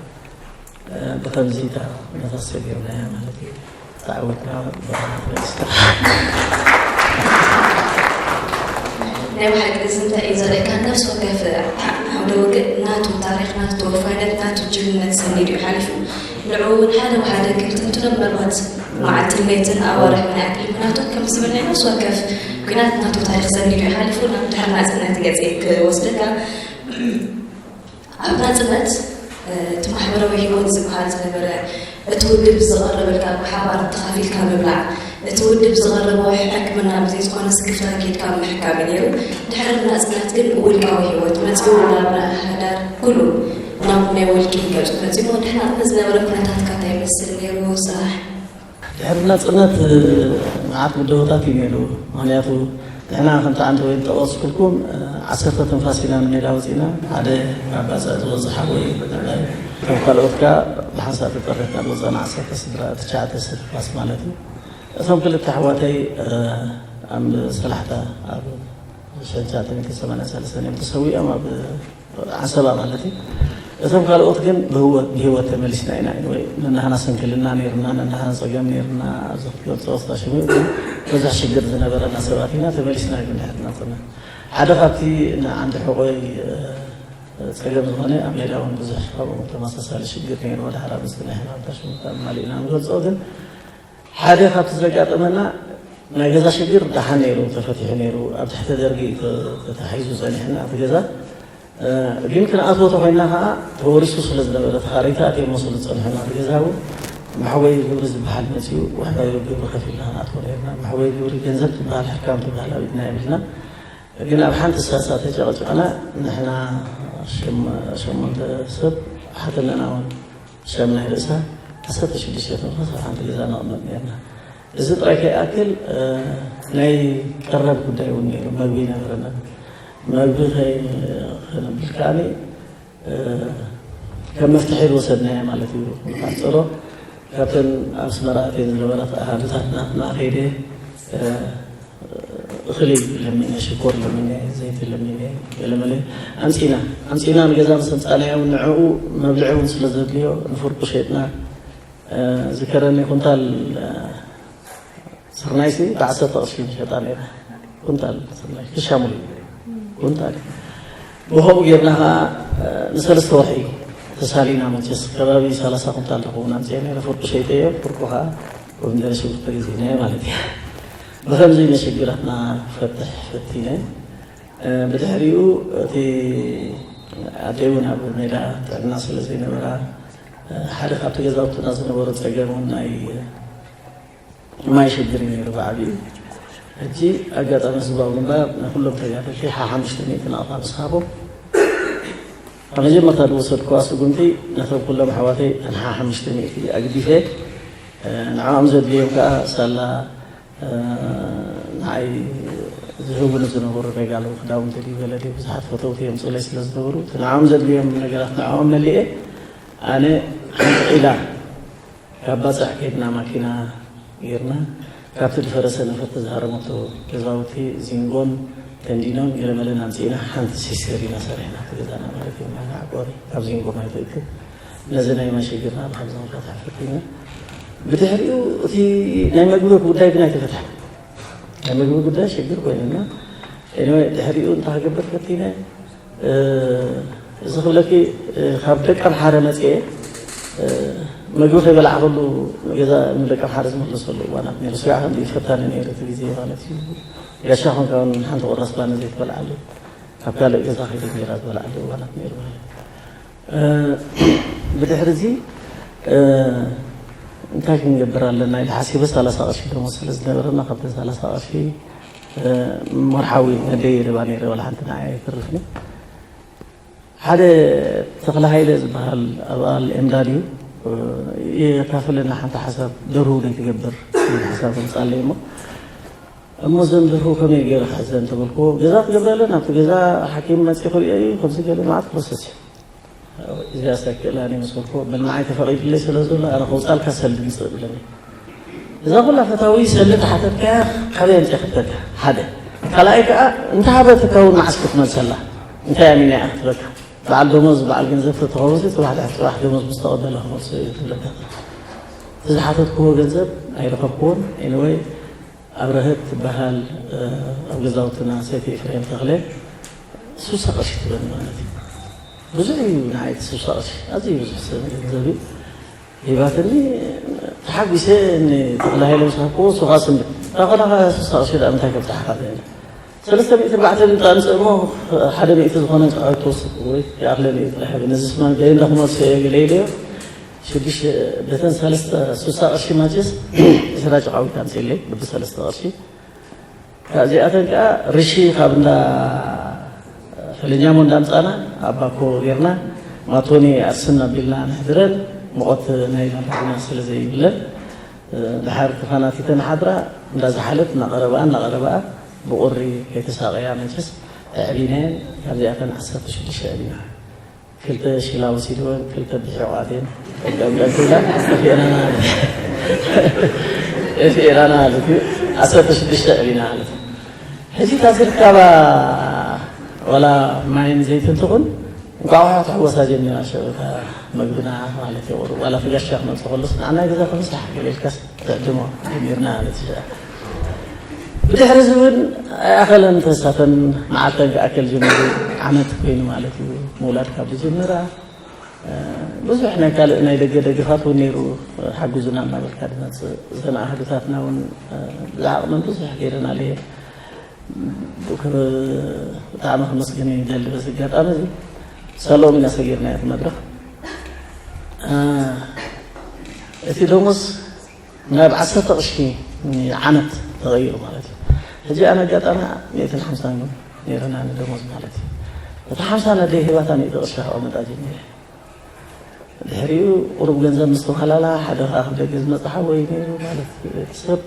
ብኸምዚ እታ ኩነታት ሰጊርናያ ማለት እዩ ተዓዊትና ናይ ብሓቂ እዚ እንታይ እዩ ዘርእየካ ነፍሲ ወከፍ ዓውደ ውግእ ናቱ ታሪኽ ናቱ ተወፋይነት ናቱ ጅግንነት ሰኒዱ እዩ ሓሊፉ ንዕኡ እውን ሓደ ብሓደ ክንትንትኖ ምናልባት መዓልትን ለይትን ኣዋርሕ ምን ያክል ምክንያቱ ከምዚ ዝበልና ነፍሲ ወከፍ ኩናት ናቱ ታሪኽ ሰኒዱ እዩ ሓሊፉ ናብ ድሕር ናፅነት ገፀ ክወስደካ ኣብ ናፅነት እቲ ማሕበራዊ ህይወት ዝበሃል ዝነበረ እቲ ውድብ ዝቐረበልካ ብሓባር ተኻፊልካ ምብላዕ እቲ ውድብ ዝቐረቦ ሕክምና ብዘይ ዝኾነ ስክፍታ ኬድካ ምሕካም እዩ ነይሩ። ድሕሪ ናፅነት ግን ውልቃዊ ህይወት መፂኡ ናብ ናይ ሓዳር ኩሉ ናብ ናይ ውልቂ ገፁ መፂኡ። ድሕሪ ናፅነት ዝነበረ ኩነታትካ እንታይ ይመስል ነይሩ? ስራሕ ድሕሪ ናፅነት መዓት ብድሆታት እዩ ነይሩ። ምክንያቱ ንሕና ከምቲ ዓንተ ወይ ዝጠቐስኩልኩም ዓሰርተ ትንፋስ ኢና ንሜዳ ወፂና ሓደ ካብ ባፅዕ ዝወፅእ ሓወይ ከም ካልኦት ከ ብሓንሳእ ተጠሪፍና ዝወፀና ዓሰርተ ስድራ ትሽዓተ ትንፋስ ማለት እዩ። እቶም ክልተ ኣሕዋተይ ኣብ ሰላሕታ ኣብ ሽሕን ትሽዓተ ሚእትን ሰማንያን ሰለስተን እዮም ተሰዊኦም ኣብ ዓሰባ ማለት እዩ። እቶም ካልኦት ግን ብህወት ብህይወት ተመሊስና ኢና። ወይ ነናህና ስንክልና ነይርና፣ ነናህና ፀገም ነይርና። ኣብዚ ክትገልፆ ስታሽሙ ግን ብዙሕ ሽግር ዝነበረና ሰባት ኢና። ተመሊስና ግን ድሕርና ኮና ሓደ ካብቲ ንዓንዲ ሕቆይ ፀገም ዝኾነ ኣብ ሜዳ እውን ብዙሕ ካብኡ ተመሳሳሊ ሽግር ነይሩ። ወደ ሓራ ምስ ናይ ሕማም ታሽሙ ማሊእና ንገልፆ ግን ሓደ ካብቲ ዘጋጠመና ናይ ገዛ ሽግር ደሓን ነይሩ፣ ተፈቲሑ ነይሩ። ኣብ ትሕቲ ደርጊ እዩ ተ- ተታሒዙ ጸኒሕና እቲ ገዛ። እ፣ ግን ክንኣትዎ ተኾይንና ከዓ ተወሪሱ ስለ ዝነበረ፣ ተኻረይቲ ኣትዮም መሰሉ ዝጸንሑና እቲ ገዛ እውን መሕወይ ግብሪ ዝበሃል መጺኡ፣ ውሕዳዊ ግብሪ ከፊልና ክንኣትዎ ነይርና። መሕወይ ግብሪ ገንዘብ ትበሃል ሕካም ትበሃል ኣብ ኢድና የብልና። ግን ኣብ ሓንቲ ሳሳ ተጨቕጭቕና ንሕና ሸም- ሸሞንተ ሰብ ሓተነና እውን ሸም ናይ ርእሳ ዓሰርተ ሽዱሽተ ተንኮስ ኣብ ሓንቲ ገዛ ነቕመጥ ነርና። እዚ ጥራይ ከይኣክል ናይ ቀረብ ጉዳይ እውን ነይሩ። መግቢ ይነበረና። መግቢ ከይከነብል ከዓኒ ከም መፍትሒ ዝወሰድናዮ ማለት እዩ። ንካንፀሎ ካብተን ኣብ ኣስመራ ኣትየን ዝነበራት ኣሃዱታትና እናኸይደ እኽሊ ለሚነ፣ ሽኮር ለሚነ፣ ዘይቲ ለሚነ፣ ገለመለ ኣምፂና ኣምፂና ንገዛ ምስ ኣምፃናዮ ንዕኡ መብልዒ እውን ስለ ዘድልዮ ንፍርቁ ሸጥና ዝከረኒ ኩንታል ስርናይሲ ብዓሰርተ ቅርሺ ንሸጣ ነይራ። ኩንታል ስርናይ ክሻ ሙሉ ኩንታል። ብኸምኡ ጌርና ከዓ ንሰለስተ ወርሒ ተሳሊና መቸስ ከባቢ ሰላሳ ኩንታል ዝኸውን ኣምፅአ ነይረ። ፍርቁ ሸይጠዮ፣ ፍርቁ ከዓ ወንደረ ሽጉርቲ ተገዚእናዮ ማለት እዩ። ብኸምዚ ነሽግራትና ክፈትሕ ፈቲነ። ብድሕሪኡ እቲ ኣደይ እውን ኣብ ሜዳ ጥዕና ስለ ዘይነበራ ሓደ ካብቲ ገዛውትና ዝነበሮ ፀገም እውን ናይ ማይ ሽግር እዩ ነይሩ ብዓብዩ። ሕጂ ኣጋጣሚ ህዝባዊ ግንባር ንኩሎም ተጋደልቲ ሓሓሙሽተ ሚእቲ ናቕፋ ምስ ሃቦም ካብ መጀመርታ ዝወሰድኩዋ ስጉምቲ ነቶም ኩሎም ኣሕዋተይ ሓሓሙሽተ ሚእቲ ኣግዲፈ ንዕኦም ዘድልዮም ከዓ ሳላ ንዓይ ዝህቡኒ ዝነበሩ ነጋሎ ክዳውንቲ ድዩ ገለ ድዩ ብዙሓት ፈተውቲ የምፅኡለይ ስለ ዝነበሩ እቲ ንዕኦም ዘድልዮም ነገራት ንዕኦም መሊኤ ኣነ ሓንቲ ዒላ ካብ ባፅዕ ከይድና ማኪና ጌርና ካብቲ ዝፈረሰ ነፈርቲ ዝሃረመቶ ገዛውቲ ዚንጎን ተንዲኖን ገለመለን ኣምፂእና ሓንቲ ሲስተር ኢና ሰሪሕና እቲ ገዛና ማለት እዩ። ማይ መዓቆሪ ካብ ዚንጎ ማይ ትእክብ ነዚ ናይ ማይ ሽግርና ብከምዚ ክንፈትሐ ፈቲና። ብድሕሪኡ እቲ ናይ መግቢ ጉዳይ ግን ኣይተፈትሐን። ናይ መግቢ ጉዳይ ሽግር ኮይኑና ድሕሪኡ እንታይ ክገብር ፈቲነ እዚ ክብለኪ ካብ ደቀ ምሓረ መፅኤ መግቢ ከይበላዕከሉ ገዛ ንደቀ ምሓረ ዝመለሰሉ እዋናት ነይሩ። ስጋዕ ከም ፈታኒ ነይሩ እቲ ግዜ ማለት እዩ። ጋሻ ኮንካ ሓንቲ ቁራስ ባኒ ዘይትበልዓሉ ካብ ካልእ ገዛ ከይደ ጌራ ዝበልዓሉ እዋናት ነይሩ ማለት እዩ። ብድሕሪ እዚ እንታይ ክንገብር ኣለና ኢለ ሓሲበ ሰላሳ ቅርሺ ደሞዝ ስለ ዝነበረና ካብተን ሰላሳ ቅርሺ መርሓዊ ነደይ የደባ ነይረ ዋላ ሓንቲ ንዓይ ኣይተርፍኒ ሓደ ተኽለ ሃይለ ዝበሃል ኣባል ኤምዳድ እዩ የካፍለና ሓንቲ ሓሳብ ደርሁ ዘይትገብር ሓሳብ ምፃለይ እሞ እሞ ዘን ደርሁ ከመይ ገይረ ሓዘን ተበልኩዎ ገዛ ትገብረለን ኣብቲ ገዛ ሓኪም መፂ ክሪኦ እዩ ከምዚ ገለ ማዓት ፕሮሰስ እዩ እዚኣ ሳክእላኒ ምስ በልኩዎ በል ንዓይ ተፈቒዱለይ ስለ ዘሎ ኣነ ከውፃልካ ሰልዲ ምፅእ ብለኒ እዛ ኩላ ፈታዊ ሰልዲ ተሓተትካያ ካበይ ኣምፅእ ክብለካ ሓደ ካልኣይ ከዓ እንተሃበትካ እውን መዓስ ክትመልሰላ እንታይ ኣሚና እያ ክትብለካ በዓል ደሞዝ በዓል ገንዘብ ተተኸውሲ ፅባሕ ድሕሪ ፅባሕ ደሞዝ ምስ ተቐበለ ክመልሶ እዩ ትብለካ እቲ ዝሓተትክዎ ገንዘብ ኣይረኸብክዎን anyway ኣብረሀት ትበሃል ኣብ ገዛውትና ሰይቲ ኤፍሬም ተኽለ ሱሳ ቅርሺ ትበኒ ማለት እዩ። ብዙሕ እዩ ንዓይ እቲ ሱሳ ቅርሺ ኣዝዩ ብዙሕ ሰብ ገንዘብ እዩ ሂባትኒ ተሓጒሰ ንተኽለ ሃይለ ምስ ሃብክዎ እሱ ከዓ ስምዕ እታ ኮና ሱሳ ቅርሺ ደኣ ምንታይ ከብፅሓ ካብ ሰለስተ ሚእቲ ኣርባዕተ ድምፂ ኣምፅእ እሞ ሓደ ሚእቲ ዝኾነ ንስኻ ክትወስድ ወይ ይኣኽለኒ እዩ ጥራሕ ነዚ ስማ ገለ እንዳኹመልሶ እየ ገለ ኢለዮ ሽዱሽተ በተን ሰለስተ ስሳ ቅርሺ ማቸስ ዕስራ ጨቓዊት ኣምፅእለይ ብሰለስተ ቅርሺ ካብዚኣተን ከዓ ርሺ ካብ እንዳ ፈለኛሞ እንዳምፃና ኣብ ባኮ ጌርና ማቶኒ ኣርስን ኣቢልና ንሕድረን ሙቐት ናይ መብራህና ስለ ዘይብለን ድሓር ተፋናቲተን ሓድራ እንዳዝሓለት እናቐረብኣ እናቐረብኣ ብቑሪ ከይተሳቐያ መቸስ ኣዕቢናየን ካብዚኣተን ዓሰርተ ሽዱሽተ ኣዕቢና ክልተ ሽላ ወሲድወን ክልተ ብሒቑ ኣትየን ጠንቀንቀን ክብላ ጠፊኤናና ማለት እዩ ጠፊኤናና ማለት እዩ ዓሰርተ ሽዱሽተ ኣዕቢና ማለት እዩ ሕጂ እታ ዝርከባ ዋላ ማይን ዘይትን ትኹን እንቋቑሖ ክትሕወሳ ጀሚራ ሽዑ እታ መግብና ማለት እዩ። ቁሩብ ዋላ እቲ ጋሻ ክመጽእ ከሎስ ንዓና ገዛ ከምሳሕ ገለ ኢልካስ ትዕድሞ ጀሚርና ማለት እዩ። ብድሕሪ እዚ እውን ኣይኣኸለን ተሳተን መዓልተን ክኣከል ጀሚሩ ዓመት ኮይኑ ማለት እዩ። ምውላድ ካብ ዝጅምራ ብዙሕ ናይ ካልእ ናይ ደገ ደገፋት እውን ነይሩ። ሓጉዙና እናበልካ ዝመፅእ እዘን ኣሃዱታትና እውን ብዓቕመን ብዙሕ ገይረናል እየ። ብጣዕሚ ከመስግን ይደሊ በዚ ኣጋጣሚ እዚ። ሳሎም ኢና ሰጊርና እቲ መድረኽ። እቲ ደሞዝ ናብ ዓሰርተ ቅርሺ ዓመት ተቐይሩ ማለት እዩ። ሕጂ ኣነ ኣጋጣሚ ሚእትን ሓምሳን ነይረና ንደሞዝ ማለት እዩ። እታ ሓምሳ ነደይ ሂባታ ሚእቲ ቅርሺ ከቐምጣ ጀሚረ። ድሕሪኡ ቁሩብ ገንዘብ ምስ ተዋህላላ ሓደ ከዓ ካብ ደገ ዝመፅእ ሓወይ ነይሩ ማለት እቲ ሰብ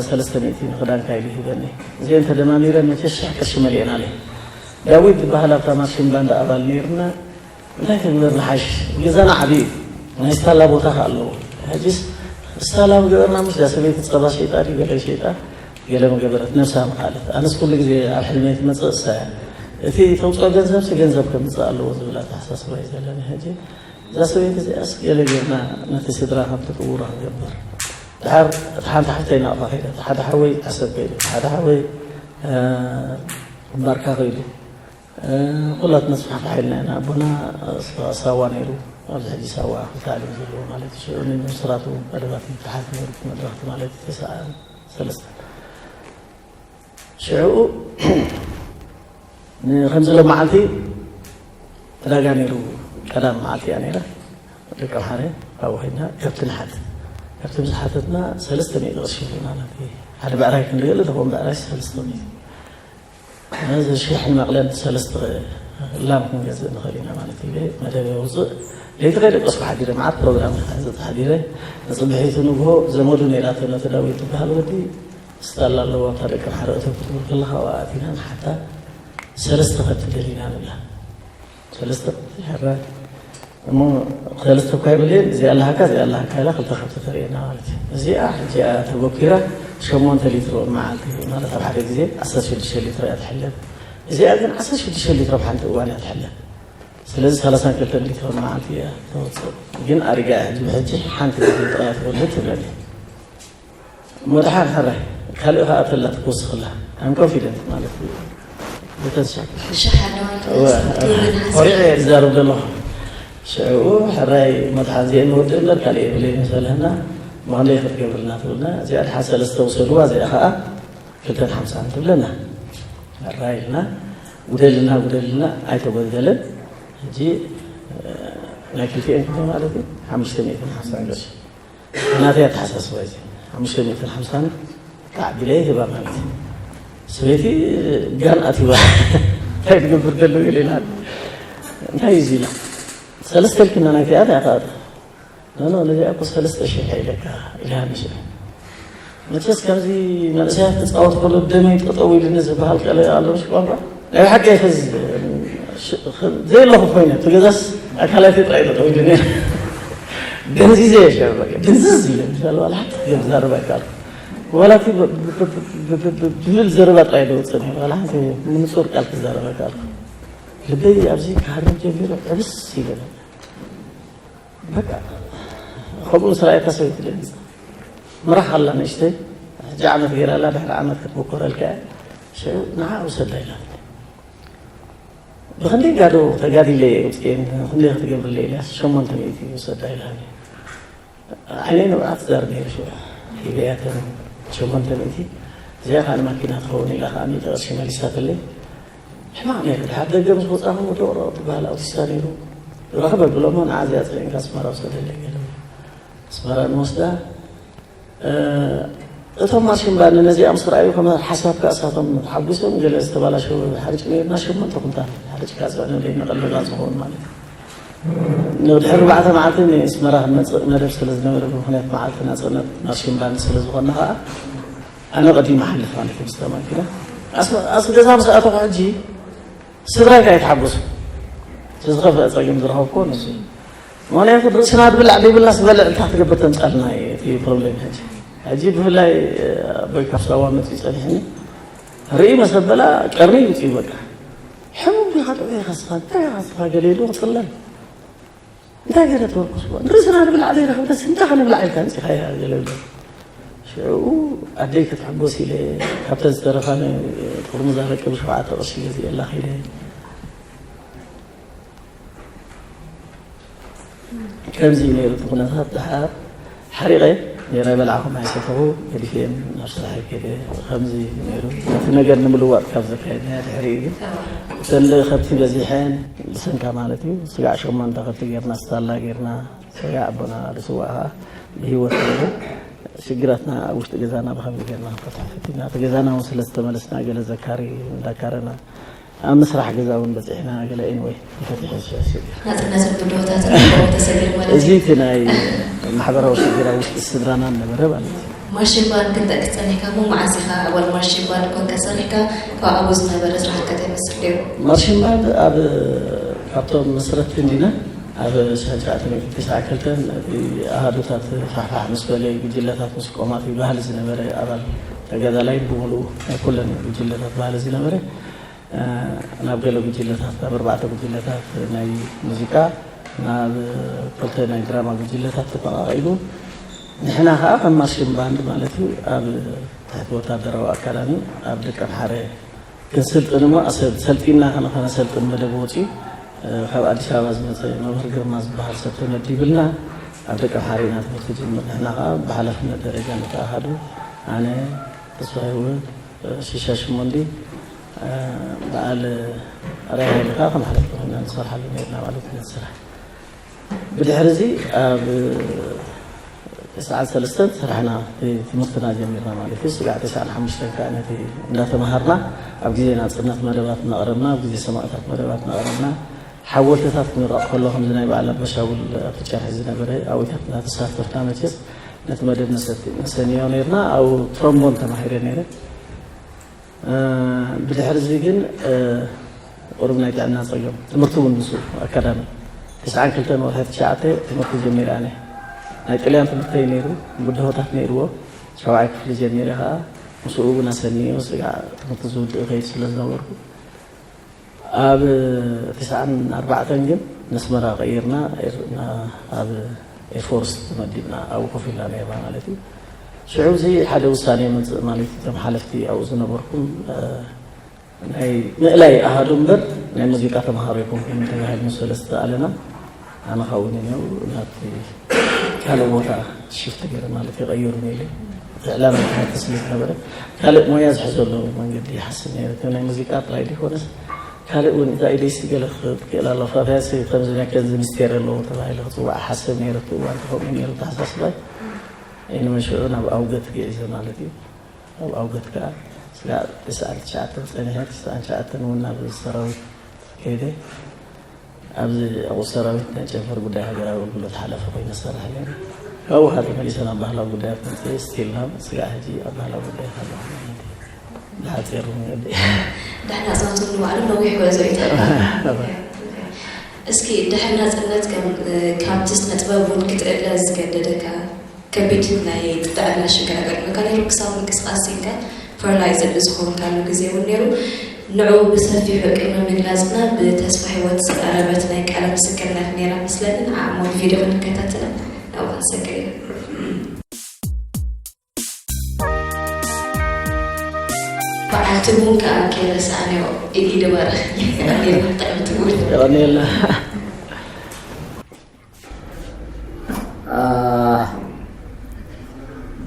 ሰለስተ ሚእቲ ንክዳንካ ኢሉ ሂበኒ። እዚአን ተደማሚረን መቸስ ሽሕ ቅርሺ መሊአናለይ። ዳዊት ዝበሃል ኣብታ ማርሽን ባንድ ኣባል ነይርና። እንታይ ተግበር ንሓይሽ? ገዛና ዓብዪ እዩ። ናይ ስታላ ቦታ ከ ኣለዎ። ሕጂስ ስታላ ምገበርና ምስ እዛ ሰበይቲ ጸባ ሸይጣ ድዩ ገለ ሸይጣ ገለ ምገበረት ነብሳ ምኻለት። ኣነስ ኩሉ ግዜ ኣብ ሕልመይ ትመጽእ እሳ እያ። እቲ ተውፅኦ ገንዘብ ሲ ገንዘብ ከምጽእ ኣለዎ ዝብል ኣተሓሳስባ እዩ ዘለኒ። ሕጂ እዛ ሰበይቲ እዚኣስ ገለ ጌርና ነቲ ስድራ ከም ትጥውሮ ክንገብር። ድሓር እቲ ሓንቲ ሓፍተይ ናቕፋ ከይዳ፣ እቲ ሓደ ሓወይ ዓሰብ ከይዱ፣ እቲ ሓደ ሓወይ ባርካ ከይዱ። ኩላትና ስፋሕፋሕ ኢልና ኢና። ኣቦና ሳዋ ነይሩ፣ ኣብዚ ሕጂ ሳዋ ክልተ ዓለም ዘለዎ ማለት እዩ። ሽዑ ንምስራቱ መደባት ምትሓት ነይሩ፣ መድረኽቲ ማለት እዩ። ተሰዓን ሰለስተ ሽዑ ከምዚ ሎ መዓልቲ ዕዳጋ ነይሩ። ቀዳም መዓልቲ እያ ነይራ። ደቂ ኣምሓረ ካብኡ ከይድና ከብቲ ንሓት። ከብቲ ምስ ሓተትና ሰለስተ ሚእቲ ቅርሺ ሂቡና። ነቲ ሓደ ብዕራይ ክንደይ ኣሎ፣ ተኾን ብዕራይ ሰለስተ ሚእቲ። ነዚ ሽሕን መቕለን ሰለስተ ላም ክንገዝእ ንኽእል ኢና ማለት እዩ። መደብ የውፅእ። ለይቲ ከይደቀስኩ ሓዲረ፣ መዓት ፕሮግራም ዝሓዘ ሓዲረ። ንፅብሒቱ ንግሆ ዘመዱ ነይራቶ፣ ነቲ ዳዊት ዝበሃል ወዲ ስታላ ኣለዎ፣ ኣብታ ደቂ ኣምሓረ እተው ክትብል ከለኻ ኣብኣ ኣቲና ንሓታ ሰለስተ ከብቲ ደሊና ንብላ። ሰለስተ ከብቲ ሕራይ እሞ ሰለስተ እኳ ይብልን፣ እዚኣ ኣለሃካ፣ እዚኣ ኣለሃካ ኢላ ክልተ ከብቲ ተርእየና ማለት እዩ። እዚኣ ሕጂ እያ ተበኲራ፣ ሸሞንተ ሊትሮ መዓልቲ ማለት ኣብ ሓደ ግዜ ዓሰርተ ሽዱሽተ ሊትሮ እያ ትሕለብ። እዚኣ ግን ዓሰርተ ሽዱሽተ ሊትሮ ኣብ ሓንቲ እዋን እያ ትሕለብ። ስለዚ ሰላሳን ክልተን ሊትሮ መዓልቲ እያ ተወፅእ። ግን ኣሪጋ እያ ሕጂ፣ ብሕጂ ሓንቲ ግዜ ጥራይ እያ ትወልድ ትብለኒ። እሞ ደሓን ሕራይ ካልእ ኸዓ ተላ ትወስኽላ። I'm confident ማለት እዩ። ብተስፋ እሺ፣ ሓዳዋይ እወ፣ ክወስድ እወ። ትብል ሓሳብ። ኮሪዐ እየ ዝዛረብ ዘለኹ። ሽዑ ሕራይ እሞ ደሓን እዚአን ንወዲ እምበር ካልእ የብለይ መሰለና። እሞ ክንደይ ክትገብርልና ትብልና። እዚኣ ደሓን ሰለስተ ውሰድዋ፣ እዚኣ ኸዓ ክልተን ሓምሳን ትብለና። ሕራይ ኢልና፣ ጉደልና፣ ጉደልና ኣይተጎደለን። ሕጂ፣ እ፣ ናይ ክልቲኤን ክንደይ ማለት እዩ? ሓሙሽተ ሚእትን ሓምሳን ቅርሺ። ናተይ ኣተሓሳስባ እዚ ሓሙሽተ ሚእትን ሓምሳን ተዓቢለ ይህባ ማለት እዩ። ሰበይቲ ጋን ኣትይዋ እንታይ ትገብር ዘሎ ኢለ ኢላ። እንታይ እዩ እዚ ኢላ? ሰለስተ ኢልክና ናይቲኣ እንታይ ኣኻእታ? ኖ፣ ኖ፣ ነዚኣ እኮ ሰለስተ ሽሕ ኢለካ ኢላኒ ሽዑ። መቸስ ከምዚ መንእሰያት ክጻወት ከሎ ደመይ ጠጠው ኢሉኒ ዝበሃል ቀለ ኣሎ፣ ምሽ ቋንቋ ናይ ብሓቂ ኣይፈዝ። ሽ-፣ ኽ-፣ ዘየለኹ ኮይነ፣ እቲ ገዛስ ኣካላተይ ጥራይ ጠጠው ኢሉ ነይሩ። ደንዚዘ እየ፣ ሸ-፣ በቃ፣ ድንዝዝ ኢለ፣ ምሻል ዋላ ሓንቲ ክዛረብ ኣይከኣልኩ። ዋላ እቲ ብ-፣ ብ-፣ ብ-፣ ብ-፣ ብ-፣ ብ-፣ ብብል ዘረባ ጥራይ ደውፅእ ነይሩ፣ ዋላ ሓንቲ ምንጹር ቃል ክዛረብ ኣይከኣልኩ። ልበይ ኣብዚ ክሃርም ጀሚሩ፣ ዕብስ ኢለ። በቃ፣ ከምኡ ምስ ረኣየካ ሰበይቲ ደንግጻ። ምራሕ ኣላ ንእሽተይ፣ ሕጂ ዓመት ገይራ ኣላ፣ ድሕሪ ዓመት ክትምኮረልካ እያ። ሽዑ ንዓ ውሰዳ ኢላትኒ። ብኽንደይ ጋዶ ተጋዲለ እየ ውፅኤን፣ ክንደይ ክትገብርለይ ኢላ፣ ሸሞንተ ሚእቲ ውሰዳ ኢላኒ። ዓይነይ ንብዓት ትዛረብ ነይሩ ሽዑ። ሂበያተን ሸሞንተ ሚእቲ፣ እዚኣ ከዓ ንማኪና ትኸውን ኢላ ከዓ ሚእቲ ቅርሺ መሊሳትለይ። ሕማቕ ነይሩ። ድሓር ደገ ምስ ወጻኹ ወዲ ቁርቁር ዝበሃል ኣውቲስታ ነይሩ። ረኽበ ብሎሞ ንዓ እዚኣ ጸሊእካ ኣስመራ ውሰደለይ ገለ። ኣስመራ ንወስዳ። እ፣ እቶም ማርሽን ባንድ ነዚኣ ምስ ረኣዩ ከም ሓሳብካ እሳቶም ተሓጒሶም ገለ ዝተባላሸወ ሓርጭ ነይርና፣ ሸሞንተ ኩንታል ሓርጭ ካጽዕነለይ ንቐለባ ዝኸውን ማለት እዩ። ንድሕሪ ኣርባዕተ መዓልቲ ንስመራ ክንመጽእ መደብ ስለ ዝነበረ፣ ብምኽንያት መዓልቲ ናጽነት ማርሽን ባንድ ስለ ዝኾንና ኸኣ፣ ኣነ ቀዲመ ሓልፍ ማለት እዩ፣ ምስታ ማኪና። ኣስ-፣ ኣስ-፣ ገዛ ምስ ኣተኹ ሕጂ፣ ስድራይ ከኣ ይተሓጎሱ። እቲ ዝኸፍአ ጸገም ዝረኸብኩዎ ንሱ እዩ። ምኽንያቱ፣ ርእስና ድብላዕ ደይብልና፣ ዝበልዕ እንታይ ክትገብር ተምጻልና እዩ እቲ ፕሮብሌም ሕጂ። ሕጂ ብፍላይ፣ ኣቦይ ካብ ሳዋ መጺኡ ጸኒሕኒ፣ ርኢ መሰበላ ቀርኒ ይውጽኡ በቃ። ሕሙም ኢኻ ጥዑይ ኢኻ ስኻ እንታይ ኢኻ ስኻ ገለ ኢሉ ክጽለል እንታይ ገለ ትወርኩስ ንርእስና ንብላዕ ዘይረኽብ ደስ እንታይ ከነብላዕ ኢልካ ኣምጺኻያ ገለ ኢሉ ሽዑ ኣደይ ክትሕጎስ ኢለ ካብተን ዝተረፋኒ ጥርሙዝ ኣረቂ ብሸውዓተ ቅርሺ ገዚኤላ ከይደ ከምዚ ነይሩ እቲ ኩነታት ድሓር ሓሪቐ ነይረ በላዕኹም ኣይሰተኹ ገዲፈዮም ናብ ስራሕ ከደ ከምዚ ነይሩ እቲ ነገር ንምልዋጥ ካብ ዘካየድና ድሕሪ ግን እተን ከብቲ በዚሐን ብሰንካ ማለት እዩ ስጋዕ ሸሞንተ ከብቲ ጌርና ስታላ ጌርና ስጋዕ ኣቦና ልስዋእ ከዓ ብሂወት ነይሩ ሽግራትና ኣብ ውሽጢ ገዛና ብኸምዚ ጌርና ክንፈትሖ ፈቲና እቲ ገዛና እውን ስለ ዝተመለስና ገለ ዘካሪ እንዳካረና ኣብ ምስራሕ ገዛ እውን በፂሕና ገለ ኤንወይ ይፈትሕ ዝሸሽ ናፅነትን ብድሆታትን ተሰጊር ማለት እዚ እዩ እቲ ናይ ማሕበራዊ ሽግር ኣብ ውሽጢ ስድራና ነበረ ማለት እዩ ማርሽን ባንድ ክንጠቅስ ፀኒሕካ እሞ መዓዝ ኢኻ ኣባል ማርሽን ባንድ ኮንካ ሰሪሕካ ካብ ኣብኡ ዝነበረ ስራሕካ እንታይ ይመስል ነይሩ ማርሽን ባንድ ኣብ ካብቶም መስረትቲ እንዲና ኣብ ሽሕን ትሽዓተ ሚእትን ተስዓን ክልተን እቲ ኣሃዱታት ፋሕፋሕ ምስ በለ ጉጅለታት ምስ ቆማት ባህሊ ዝነበረ ኣባል ተጋዳላይ ብምሉኡ ናይ ኩለን ጉጅለታት ባህሊ ዝነበረ ናብ ገለ ጉጅለታት ናብ ኣርባዕተ ጉጅለታት ናይ ሙዚቃ ናብ ክልተ ናይ ድራማ ጉጅለታት ተመቃቂሉ ንሕና ከዓ ከም ማርሽን ባንድ ማለት እዩ ኣብ ትሕቲ ወታደራዊ ኣካዳሚ ኣብ ደቀምሓረ ክንስልጥን እሞ ኣሰብ ሰልጢንና ከነኸነሰልጥን መደብ ወፂኡ ካብ ኣዲስ ኣበባ ዝመፀ መምህር ግርማ ዝበሃል ሰብ ተመዲብልና ኣብ ደቀምሓረ ኢና ትምህርቲ ጅምር ንሕና ከዓ ብሓላፍነት ደረጃ ነተኣሃዱ ኣነ ተስፋ ህይወት ሽሻ ሽሞንዲ በዓል ራይ ሃይልካ ከም ሓለፍቲ ኮይና ንሰርሓሉ ነርና ማለት እዩ ስራሕ ብድሕሪ እዚ ኣብ ተስዓን ሰለስተን ስራሕና ትምህርትና ጀሚርና ማለት እዩ ስጋዕ ተስዓን ሓሙሽተን ከዓ ነቲ እንዳተምሃርና ኣብ ግዜ ናፅነት መደባት እናቕረብና ኣብ ግዜ ሰማእታት መደባት እናቕረብና ሓወልትታት ክምረቕ ከሎ ከምዚ ናይ በዓል ኣባሻውል ኣብቲ ጨርሒ ዝነበረ ኣብታት እናተሳተፍና መቸስ ነቲ መደብ ነሰንዮ ነርና ኣብ ትሮምቦን ተማሂረ ነረ ብድሕሪ እዚ ግን ቁሩብ ናይ ጥዕና ፀገም ትምህርቲ እውን ምስ ኣካዳሚ ተስዓን ክልተን ወርሒ ትሽዓተ ትምህርቲ ጀሚረ ኣነ ናይ ጥልያን ትምህርተይ ነይሩ ብድሆታት ነይርዎ ሸውዓይ ክፍሊ ጀሚረ ከዓ ምስኡ እውን ኣሰንዮ ስጋዕ ትምህርቲ ዝውድእ ከይድ ስለ ዝነበርኩ ኣብ ትስዓን ኣርባዕተን ግን ነስመራ ቀይርና ኣብ ኤርፎርስ ተመዲብና ኣብኡ ኮፍ ኢልና ነርና ማለት እዩ ሽዑ እዚ ሓደ ውሳኔ መፅእ ማለት እዩ እቶም ሓለፍቲ ኣብኡ ዝነበርኩም ናይ ምእላይ ኣሃዱ እምበር ናይ ሙዚቃ ተምሃሮ ይኮንኩም ተባሂሉ ምስ ሰለስተ ኣለና ኣነ ኸውን እኒው ናብቲ ካልእ ቦታ ሽፍት ገይረ ማለት ይቐይሩ ነይለ እቲ ዕላማ ትምህርቲ ስለ ዝነበረ ካልእ ሞያ ዝሕዘሉ መንገዲ ይሓስብ ነይረ እቲ ናይ ሙዚቃ ጥራይ ዘይኮነስ ካልእ እውን እንታይ ደይሲ ገለ ክትክእል ኣለካ ምክንያቱ ከምዚ ናይ ከምዚ ሚስቴር ኣለዎ ተባሂለ ክፅዋዕ ሓስብ ነይረ እቲ እዋን ከምኡ ነይሩ ተሓሳስባይ ኤንወይ ሽዑ ናብ ኣውገት ግዒዘ ማለት እዩ ኣብ ኣውገት ከዓ ስጋዕ ተስዓን ትሽዓተን ፀኒሐ ተስዓን ትሽዓተን እውን ናብ ሰራዊት ከይደ ኣብዚ ዕቑብ ሰራዊት ናይ ጨንፈር ጉዳይ ሃገራዊ ኣገልግሎት ሓላፊ ኮይነ ዝሰርሕ ነይረ። ካብኡ ከዓ ተመሊሰ ናብ ባህላዊ ጉዳያት መፅእ። ስቲል ናብ ስጋዕ ሕጂ ኣብ ባህላዊ ጉዳያት ኣለኹ ማለት እዩ። ብሓፂሩ መንገዲ። ዳሕና ዛንቶ ንባዕሉ ነዊሕ ጉዕዞ እዩ ተሪፉ። እስኪ ድሕሪ ናፅነት ከም ካብቲ ስነ ጥበብ እውን ክትእለ ዝገደደካ ከቢድ ናይ ጥዕና ሽግር ኣጋጢሙካ ነይሩ ክሳብ ምንቅስቃስ ስኢንካ ፓራላይዝድ ዝኮንካሉ ግዜ እውን ነይሩ ንዑ ብሰፊሑ ቅድሚ ምግላፅና ብተስፋ ሂወት ዝቀረበት ናይ ቃለ ምስክርነት ነይራ መስለኒ ንዓ እሞ ቪድዮ ክንከታተላ ናብኡ ክንሰግር ኢና በዓልቲ ቡን ከዓ ከይረስኣንዮ ኢድ ኢድ ባረኽ የቐንየልና ጥዕምቲ ቡን የቐንየልና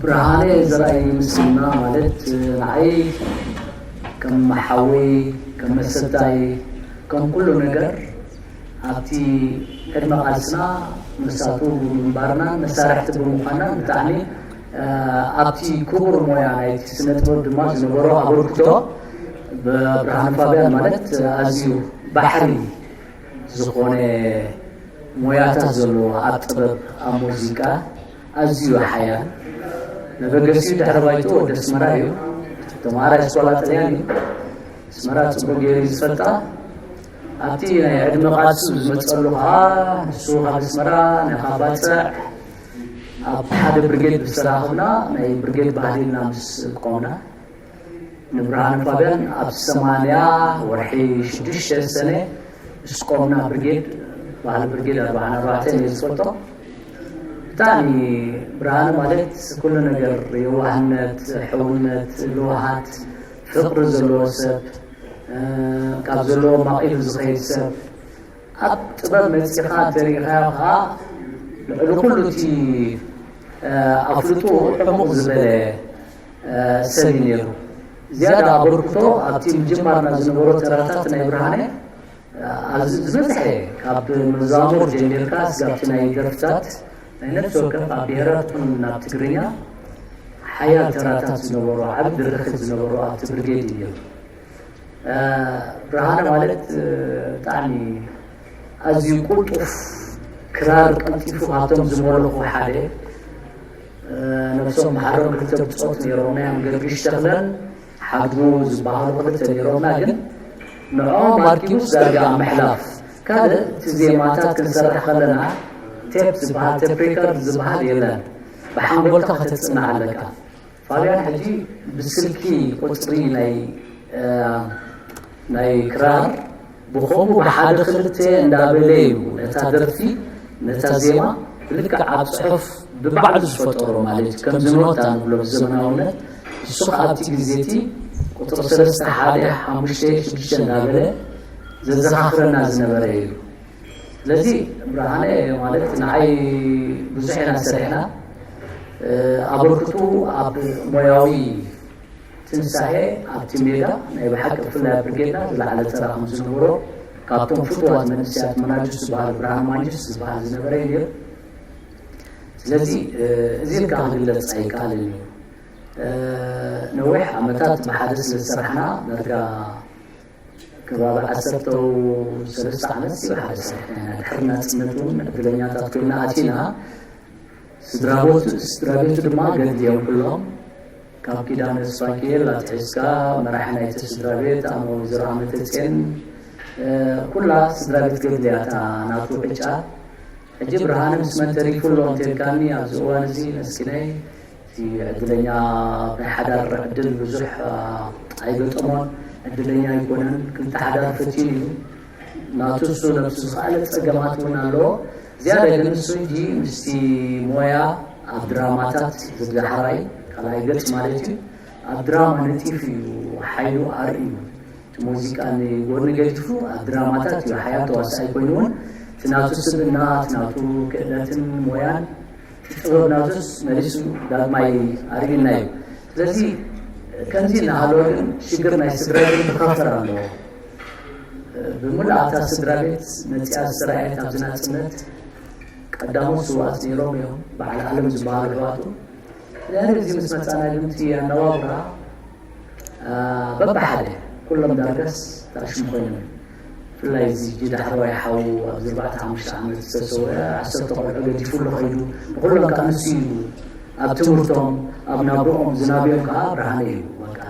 ብርሃነ ዘርኣይ ምስልና ማለት ንዓይ ከም ሓወይ ከም መሰታይ ከም ኩሉ ነገር ኣብቲ ዕድመ ቃልስና መሳቱ ብምንባርና መሳርሕቲ ብምዃና ብጣዕሚ ኣብቲ ክቡር ሞያ ናይቲ ስነ ጥበብ ድማ ዝነበሮ ኣበርክቶ ብርሃነ ፋብያን ማለት ኣዝዩ ባሕሪ ዝኾነ ሞያታት ዘለዎ ኣብ ጥበብ ኣብ ሙዚቃ ኣዝዩ ሓያል መበገሲኡ ድሕሪ ባይትኡ ወዲ ኣስመራ እዩ። ተምሃራይ ኣስኮላ ጥልያን እዩ። ኣስመራ ጽቡቕ ገይሩ እዩ ዝፈልጣ። ኣብቲ ናይ ዕድመ ቃልሱ ዝመጸሉ ከኣ ንሱ ካብ ኣስመራ ንካ ባጽዕ ኣብ ሓደ ብርጌድ ምስ ተራኸብና ናይ ብርጌድ ባህሊ ኢልና ምስ ቆምና ንብርሃነ ፋብያን ኣብ ሰማንያ ወርሒ ሽዱሽተ ሰነ እስቆምና ብርጌድ፣ ባህሊ ብርጌድ ኣርባዓን ኣርባዕተን እየ ዝፈልጦ። ብጣዕሚ ብርሃነ ማለት ኩሉ ነገር፣ የዋህነት፣ ሕውነት፣ ልውሃት፣ ፍቕሪ ዘለዎ ሰብ፣ ካብ ዘለዎ ማቒሉ ዝኸይድ ሰብ፣ ኣብ ጥበብ መፂኻ እንተሪኢኻዮ ከዓ ልዕሊ ኩሉ እቲ ኣፍልጡ ዕሙቕ ዝበለ ሰብ እዩ ነይሩ። ዝያዳ ኣበርክቶ ኣብቲ ምጅማርና ዝነበሮ ተራታት ናይ ብርሃነ ኣብዚ ዝበዝሐ፣ ካብ መዛሙር ጀሚርካ ስጋብቲ ናይ ደርፍታት ናይ ነፍሲ ወከፍ ኣብ ብሄራት ኹን ናብ ትግርኛ ሓያል ተራታት ዝነበሮ ዓብ ድርክት ዝነበሮ ኣብቲ ብርጌድ እዩ። ብርሃነ ማለት ብጣዕሚ ኣዝዩ ቁልጡፍ፣ ክራር ቀልጢፉ ካብቶም ዝመለኹ ሓደ። ነብሶም መሓሮም ክልተ ብጾት ነይሮም ናይ ገርግሽ ተኽለን ሓድጉ ዝበሃሉ ክልተ ነይሮምና። ግን ንዕኦም ኣርኪቡስ ዳርጋ ምሕላፍ ካልእ እቲ ዜማታት ክንሰርሕ ከለና ቴፕ ዝበሃል፣ ቴፕ ሪከርድ ዝበሃል የለን። ብሓንጎልካ ከተጽንዕ ኣለካ። ፋብያን ሕጂ ብስልኪ ቁጽሪ ናይ ናይ ክራር ብኸምኡ ብሓደ ክልተ እንዳበለ እዩ ነታ ደርፊ፣ ነታ ዜማ ብልክዕ ኣብ ጽሑፍ ብባዕሉ ዝፈጠሮ ማለት እዩ። ከምዚ ኖታ ንብሎ ብዘመናውነት፣ እሱ ከኣ ኣብቲ ግዜ እቲ ቁጽሪ ሰለስተ፣ ሓደ፣ ሓሙሽተ፣ ሽዱሽተ እንዳበለ ዘዘኻኽረና ዝነበረ እዩ። ስለዚ ብርሃነ ማለት ንዓይ ብዙሕ ኢና ሰሪሕና። ኣበርክቱ ኣብ ሞያዊ ትንሳኤ ኣብቲ ሜዳ ናይ ብሓቂ ብፍላይ ኣብ ብርጌድና ዝለዓለ ተራ ከም ዝነበሮ ካብቶም ፍቱዋት መንእሰያት መናጁስ ዝበሃል ብርሃን ማንጁስ ዝበሃል ዝነበረ እዩ ነይሩ። ስለዚ እዚ ኢልካ ክግለጽ ኣይከኣልን እዩ። ነዊሕ ዓመታት ብሓደ ስለ ዝሰራሕና ዳርጋ ከባቢ ዓሰርተ ሰለስተ ዓመት ሲ ሓደ ሰሪሕና ኢና። ድሕሪ ናጽነት እውን ዕድለኛታት ኮይና ኣቲና። ስድራ ቤቱ ድማ ገድሊ እዮም ኩሎም። ካብ ኪዳነ ስፋኪኤል ኣትሒዝካ መራሒ ናይቲ ስድራ ቤት፣ ኣሞ ወይዘሮ ኣመተጼን፣ ኩላ ስድራ ቤት ገድሊ እያ እታ ናቱ ዕጫ። ሕጂ ብርሃነ ምስ መን ተሪፉ ኣሎ እንተልካኒ፣ ኣብዚ እዋን እዚ መስኪነይ እቲ ዕድለኛ ናይ ሓዳር ዕድል ብዙሕ ኣይገጠሞን፣ ዕድለኛ ኣይኮነን። ክልተ ሓዳር ፈቲኑ እዩ። ናቱ እሱ ነብሱ ዝኸኣለ ጸገማት እውን ኣለዎ። ዝያዳ ግን እሱ ሕጂ ምስቲ ሞያ ኣብ ድራማታት ዝደሓራይ ካልኣይ ገጽ ማለት እዩ። ኣብ ድራማ ነጢፉ እዩ ሓይሉ ኣርእዩ። እቲ ሙዚቃ ንጎኒ ገዲፉ ኣብ ድራማታት እዩ ሓያል ተዋሳኣይ ኮይኑ እውን እቲ ናቱ ስብእና፣ እቲ ናቱ ክእለትን ሞያን፣ እቲ ጥበብ ናቱስ መሊሱ ዳግማይ ኣርእዩና እዩ። ስለዚ ከምዚ እናሃለወ ግን ሽግር ናይ ስድራ ቤት ክኸፈር ኣለዎ። ብምልኣታ ስድራ ቤት መፂኣ ዝተረኣየት ኣብዚ ናፅነት ቀዳሞት ስውኣት ነይሮም እዮም። በዓል ኣለም ዝበሃሉ ኣሕዋቱ። ስለዚ እዚ ምስ መፃና ግን እቲ ኣነባብራ በብሓደ ኩሎም ዳርጋስ ታሽሙ ኮይኖም። ብፍላይ እዚ ሕጂ ዳሕረዋይ ሓው ኣብዚ ኣርባዕተ ሓሙሽተ ዓመት ዝተሰወአ ዓሰርተ ቆልዑ ገዲፉ ኣሎ ከይዱ። ንኩሎም ከዓ ንሱ እዩ ኣብ ትምህርቶም ኣብ ናብርኦም ዝናብዮም ከዓ ብርሃነ እዩ። በቃ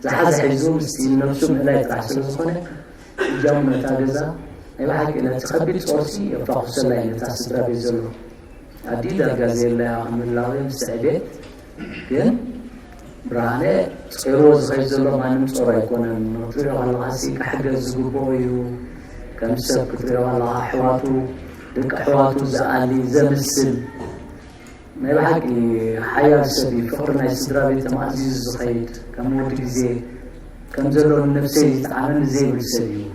ዝሓዘ ሒዙ ምስቲ ንነብሱ ምእላይ ጥራሕ ስለ ዝኾነ እጃሙ ነታ ገዛ ናይ ብሓቂ ነቲ ከቢድ ጾርሲ የፋኹሰላ እዩ ነታ ስድራ ቤት ዘሎ። ኣዲ ዳርጋ ዘየለያ ክምላዊ ምስ ዕቤት ግን ብርሃነ ጸይርዎ ዝኸይድ ዘሎ ማንም ጾር ኣይኮነን። ክትሪኦ ከለኻሲ ክሕገዝ ዝግብኦ እዩ። ከም ሰብ ክትሪኦ ከለኻ ኣሕዋቱ፣ ደቂ ኣሕዋቱ ዝኣሊ ዘምስል ናይ ብሓቂ ሓያል ሰብ እዩ። ፍቕሪ ናይ ስድራ ቤት ተማእዚዙ ዝኸይድ ከም ወዲ ግዜ ከም ዘሎ ንነብሰይ ዝጠዓመኒ ዘይብል ሰብ እዩ።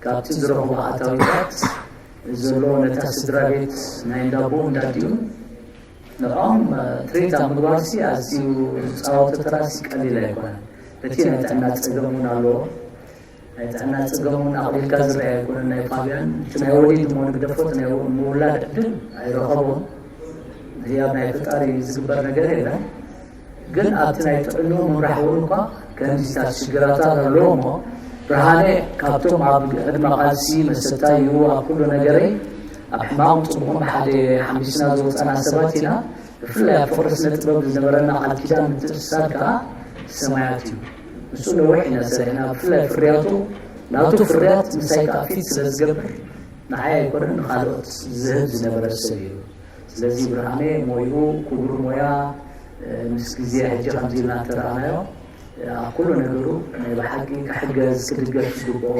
ካብቲ ዝረኽቦ ኣታዊታት ዘሎ ነታ ስድራ ቤት ናይ እንዳቦኡ እንዳዲኡ ንዕኦም ትሪት ኣብ ምግባርሲ ኣዝዩ ዝፃወቶ ተራሲ ቀሊል ኣይኮነን። እቲ ናይ ጥዕና ፀገም እውን ኣለዎ። ናይ ጥዕና ፀገም እውን ኣቕሊልካ ዝረኣይ ኣይኮነን። ናይ ፋብያን እቲ ናይ ወሊድ እሞ ንግደፎ እቲ ናይ ምውላድ ዕድል ኣይረኸቦን። ህያብ ናይ ፈጣሪ ዝግበር ነገር የለን። ግን ኣብቲ ናይ ጥዕንኡ ምምራሕ እውን እኳ ከምዚታት ሽግራታት ኣለዎ እሞ ብርሃነ ካብቶም ኣብ ዕድመ ቃልሲ መሰታይ እዩ ኣብ ኩሉ ነገረይ ኣብ ሕማቕን ፅቡቕን ብሓደ ሓሚስና ዝወፃና ሰባት ኢና። ብፍላይ ኣብ ፍቕሪ ስነ ጥበብ ዝነበረና ቃል ኪዳን ምትእስሳር ከዓ ሰማያት እዩ። ንሱ ነዊሕ ኢና ሰሪሕና። ብፍላይ ፍርያቱ ናቱ ፍርያት ምሳይ ከዓ ፊት ስለ ዝገብር ንዓይ ኣይኮነን ንካልኦት ዝህብ ዝነበረ ሰብ እዩ። ስለዚ ብርሃነ ሞይኡ ክቡር ሞያ ምስ ግዜ ሕጂ ከምዚ ኢልና ተረኣናዮ ኣብ ኩሉ ነገሩ ናይ ብሓቂ ክሕገዝ ክድገፍ ዝግብኦ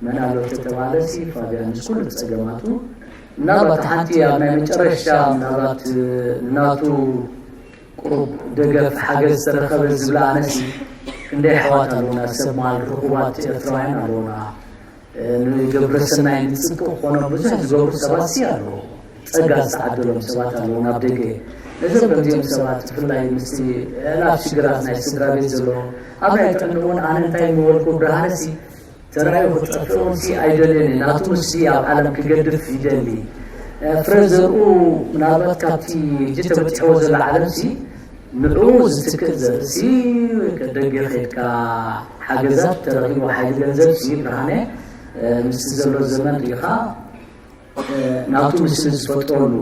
መን ኣሎ ተተባለ ሲ ፋብያን ምስ ኩሉ ጸገማቱ ምናልባት ሓንቲ ኣብ ናይ መጨረሻ ምናልባት ናቱ ቁሩብ ደገፍ ሓገዝ ዝተረኸበ ዝብላ ኣነሲ ክንደይ ኣሕዋት ኣለውና ሰብ ማል ርኹባት ኤርትራውያን ኣለውና ንገብረ ሰናይ ንጽድቂ ክኾኖም ብዙሕ ዝገብሩ ሰባት ሲ ኣለዉ ጸጋ ዝተዓደሎም ሰባት ኣለዉ ናብ ደገ ነዞም ከምዚኦም ሰባት ብፍላይ ምስቲ ኣላፍ ሽግራት ናይ ስድራ ቤት ዘሎ ኣብ ናይ ጥዕንኡ እውን ኣነ እንታይ ምበልኩ ብርሃነሲ ተራዩ ክጠፍኦም ሲ ኣይደልየን ናቱ ምስቲ ኣብ ዓለም ክገድፍ ይደሊ ፍረ ዘርኡ ምናልባት ካብቲ እጅ ተበፂሕዎ ዘሎ ዓለም ሲ ንዕኡ ዝትክእ ዘርእሲ ደገ ኸድካ ሓገዛት ተረኺቡ ሓይሊ ገንዘብ ሲ ብርሃነ ምስቲ ዘሎ ዘመን ሪኻ ናቱ ምስል ዝፈጥረሉ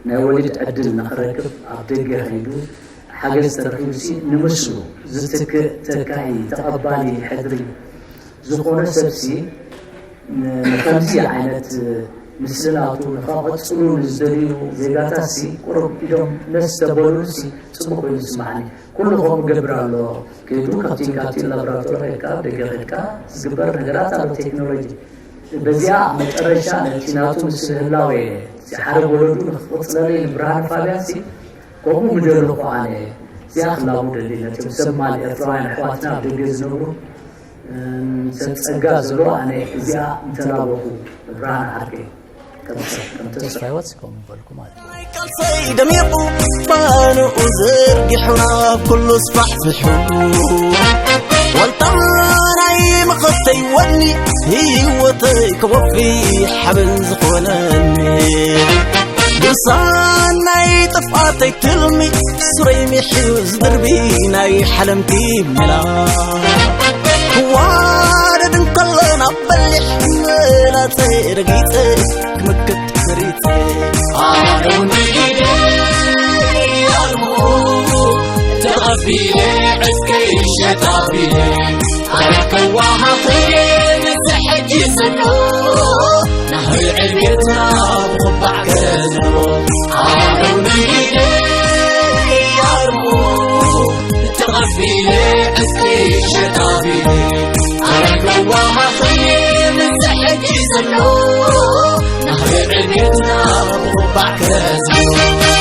ናይ ወሊድ ዕድል ንኽረክብ ኣብ ደገ ኸይዱ ሓገዝ ተረኺቡ ሲ ንምስሉ ዝትክእ ተካኢ ተቐባሊ ሕድሪ ዝኾነ ሰብሲ ንከምዚ ዓይነት ምስላቱ ንኸቐፅሉ ንዝደልዩ ዜጋታትሲ ቁሩብ ኢዶም ነስ ተበሉሲ ፅቡቅ ኮይኑ ይስማዓኒ። ኩሉ ከምኡ ገብር ኣሎ። ከይዱ ካብቲ ካቲ ላብራቶሪ ኸድካ ደገ ኸድካ ዝግበር ነገራት ኣሎ ቴክኖሎጂ። በዚኣ መጨረሻ ነቲ ናቱ ምስል ህላዌ ሓደ ወለዱ ንክቕፅለለይ ንብርሃን ፋብያንሲ ከምኡ ምደለኹ ኣነ እዚኣ ክላቡ ደሊ ነቶም ሰብ ማል ኤርትራውያን ኣሕዋትና ኣብ ደገ ዝነብሩ ሰብ ጸጋ ዘለዎ ኣነ እዚኣ እንተላበኹ ብርሃን ዓርከይ ከም ሰብ ከም ተስፋ ተስፋ ህይወት ከምኡ በልኩ ማለት እዩ። ናይ ቃልሰይ ደሚቑ ባንኡ ዘርጊሑ ናብ ኩሉ ስፋሕፊሑ ዋልታ ናይ መኸተይ ወኒ ህይወተይ ክወፊ ሓበን ዝኾነኒ ድርሳን ናይ ጥፍኣተይ ትልሚ ሱረይ ሚሕዩ ዝድርቢ ናይ ሓለምቲ መላ ክዋደድ እንከሎ ናብ በሊሕ መላጸ ረጊጸ ክምክት መሪጸ ኣነ እውን ብኢደ ያልሞ ተቐቢለ ዕስከይ ሸጣቢለ ኣረከዋሃኽየ ንዝሕጂ ዘሎ ናህሪ ዕድገትና ብኽባዕ ገዝሎ ኣነ እውን ብኢደ ያልሞ ተቐቢለ ዕስከይ ሸጣቢለ ኣረከዋሃኽየ ንዝሕጂ ዘሎ ናህሪ ዕድገትና ብኽባዕ ገዝሎ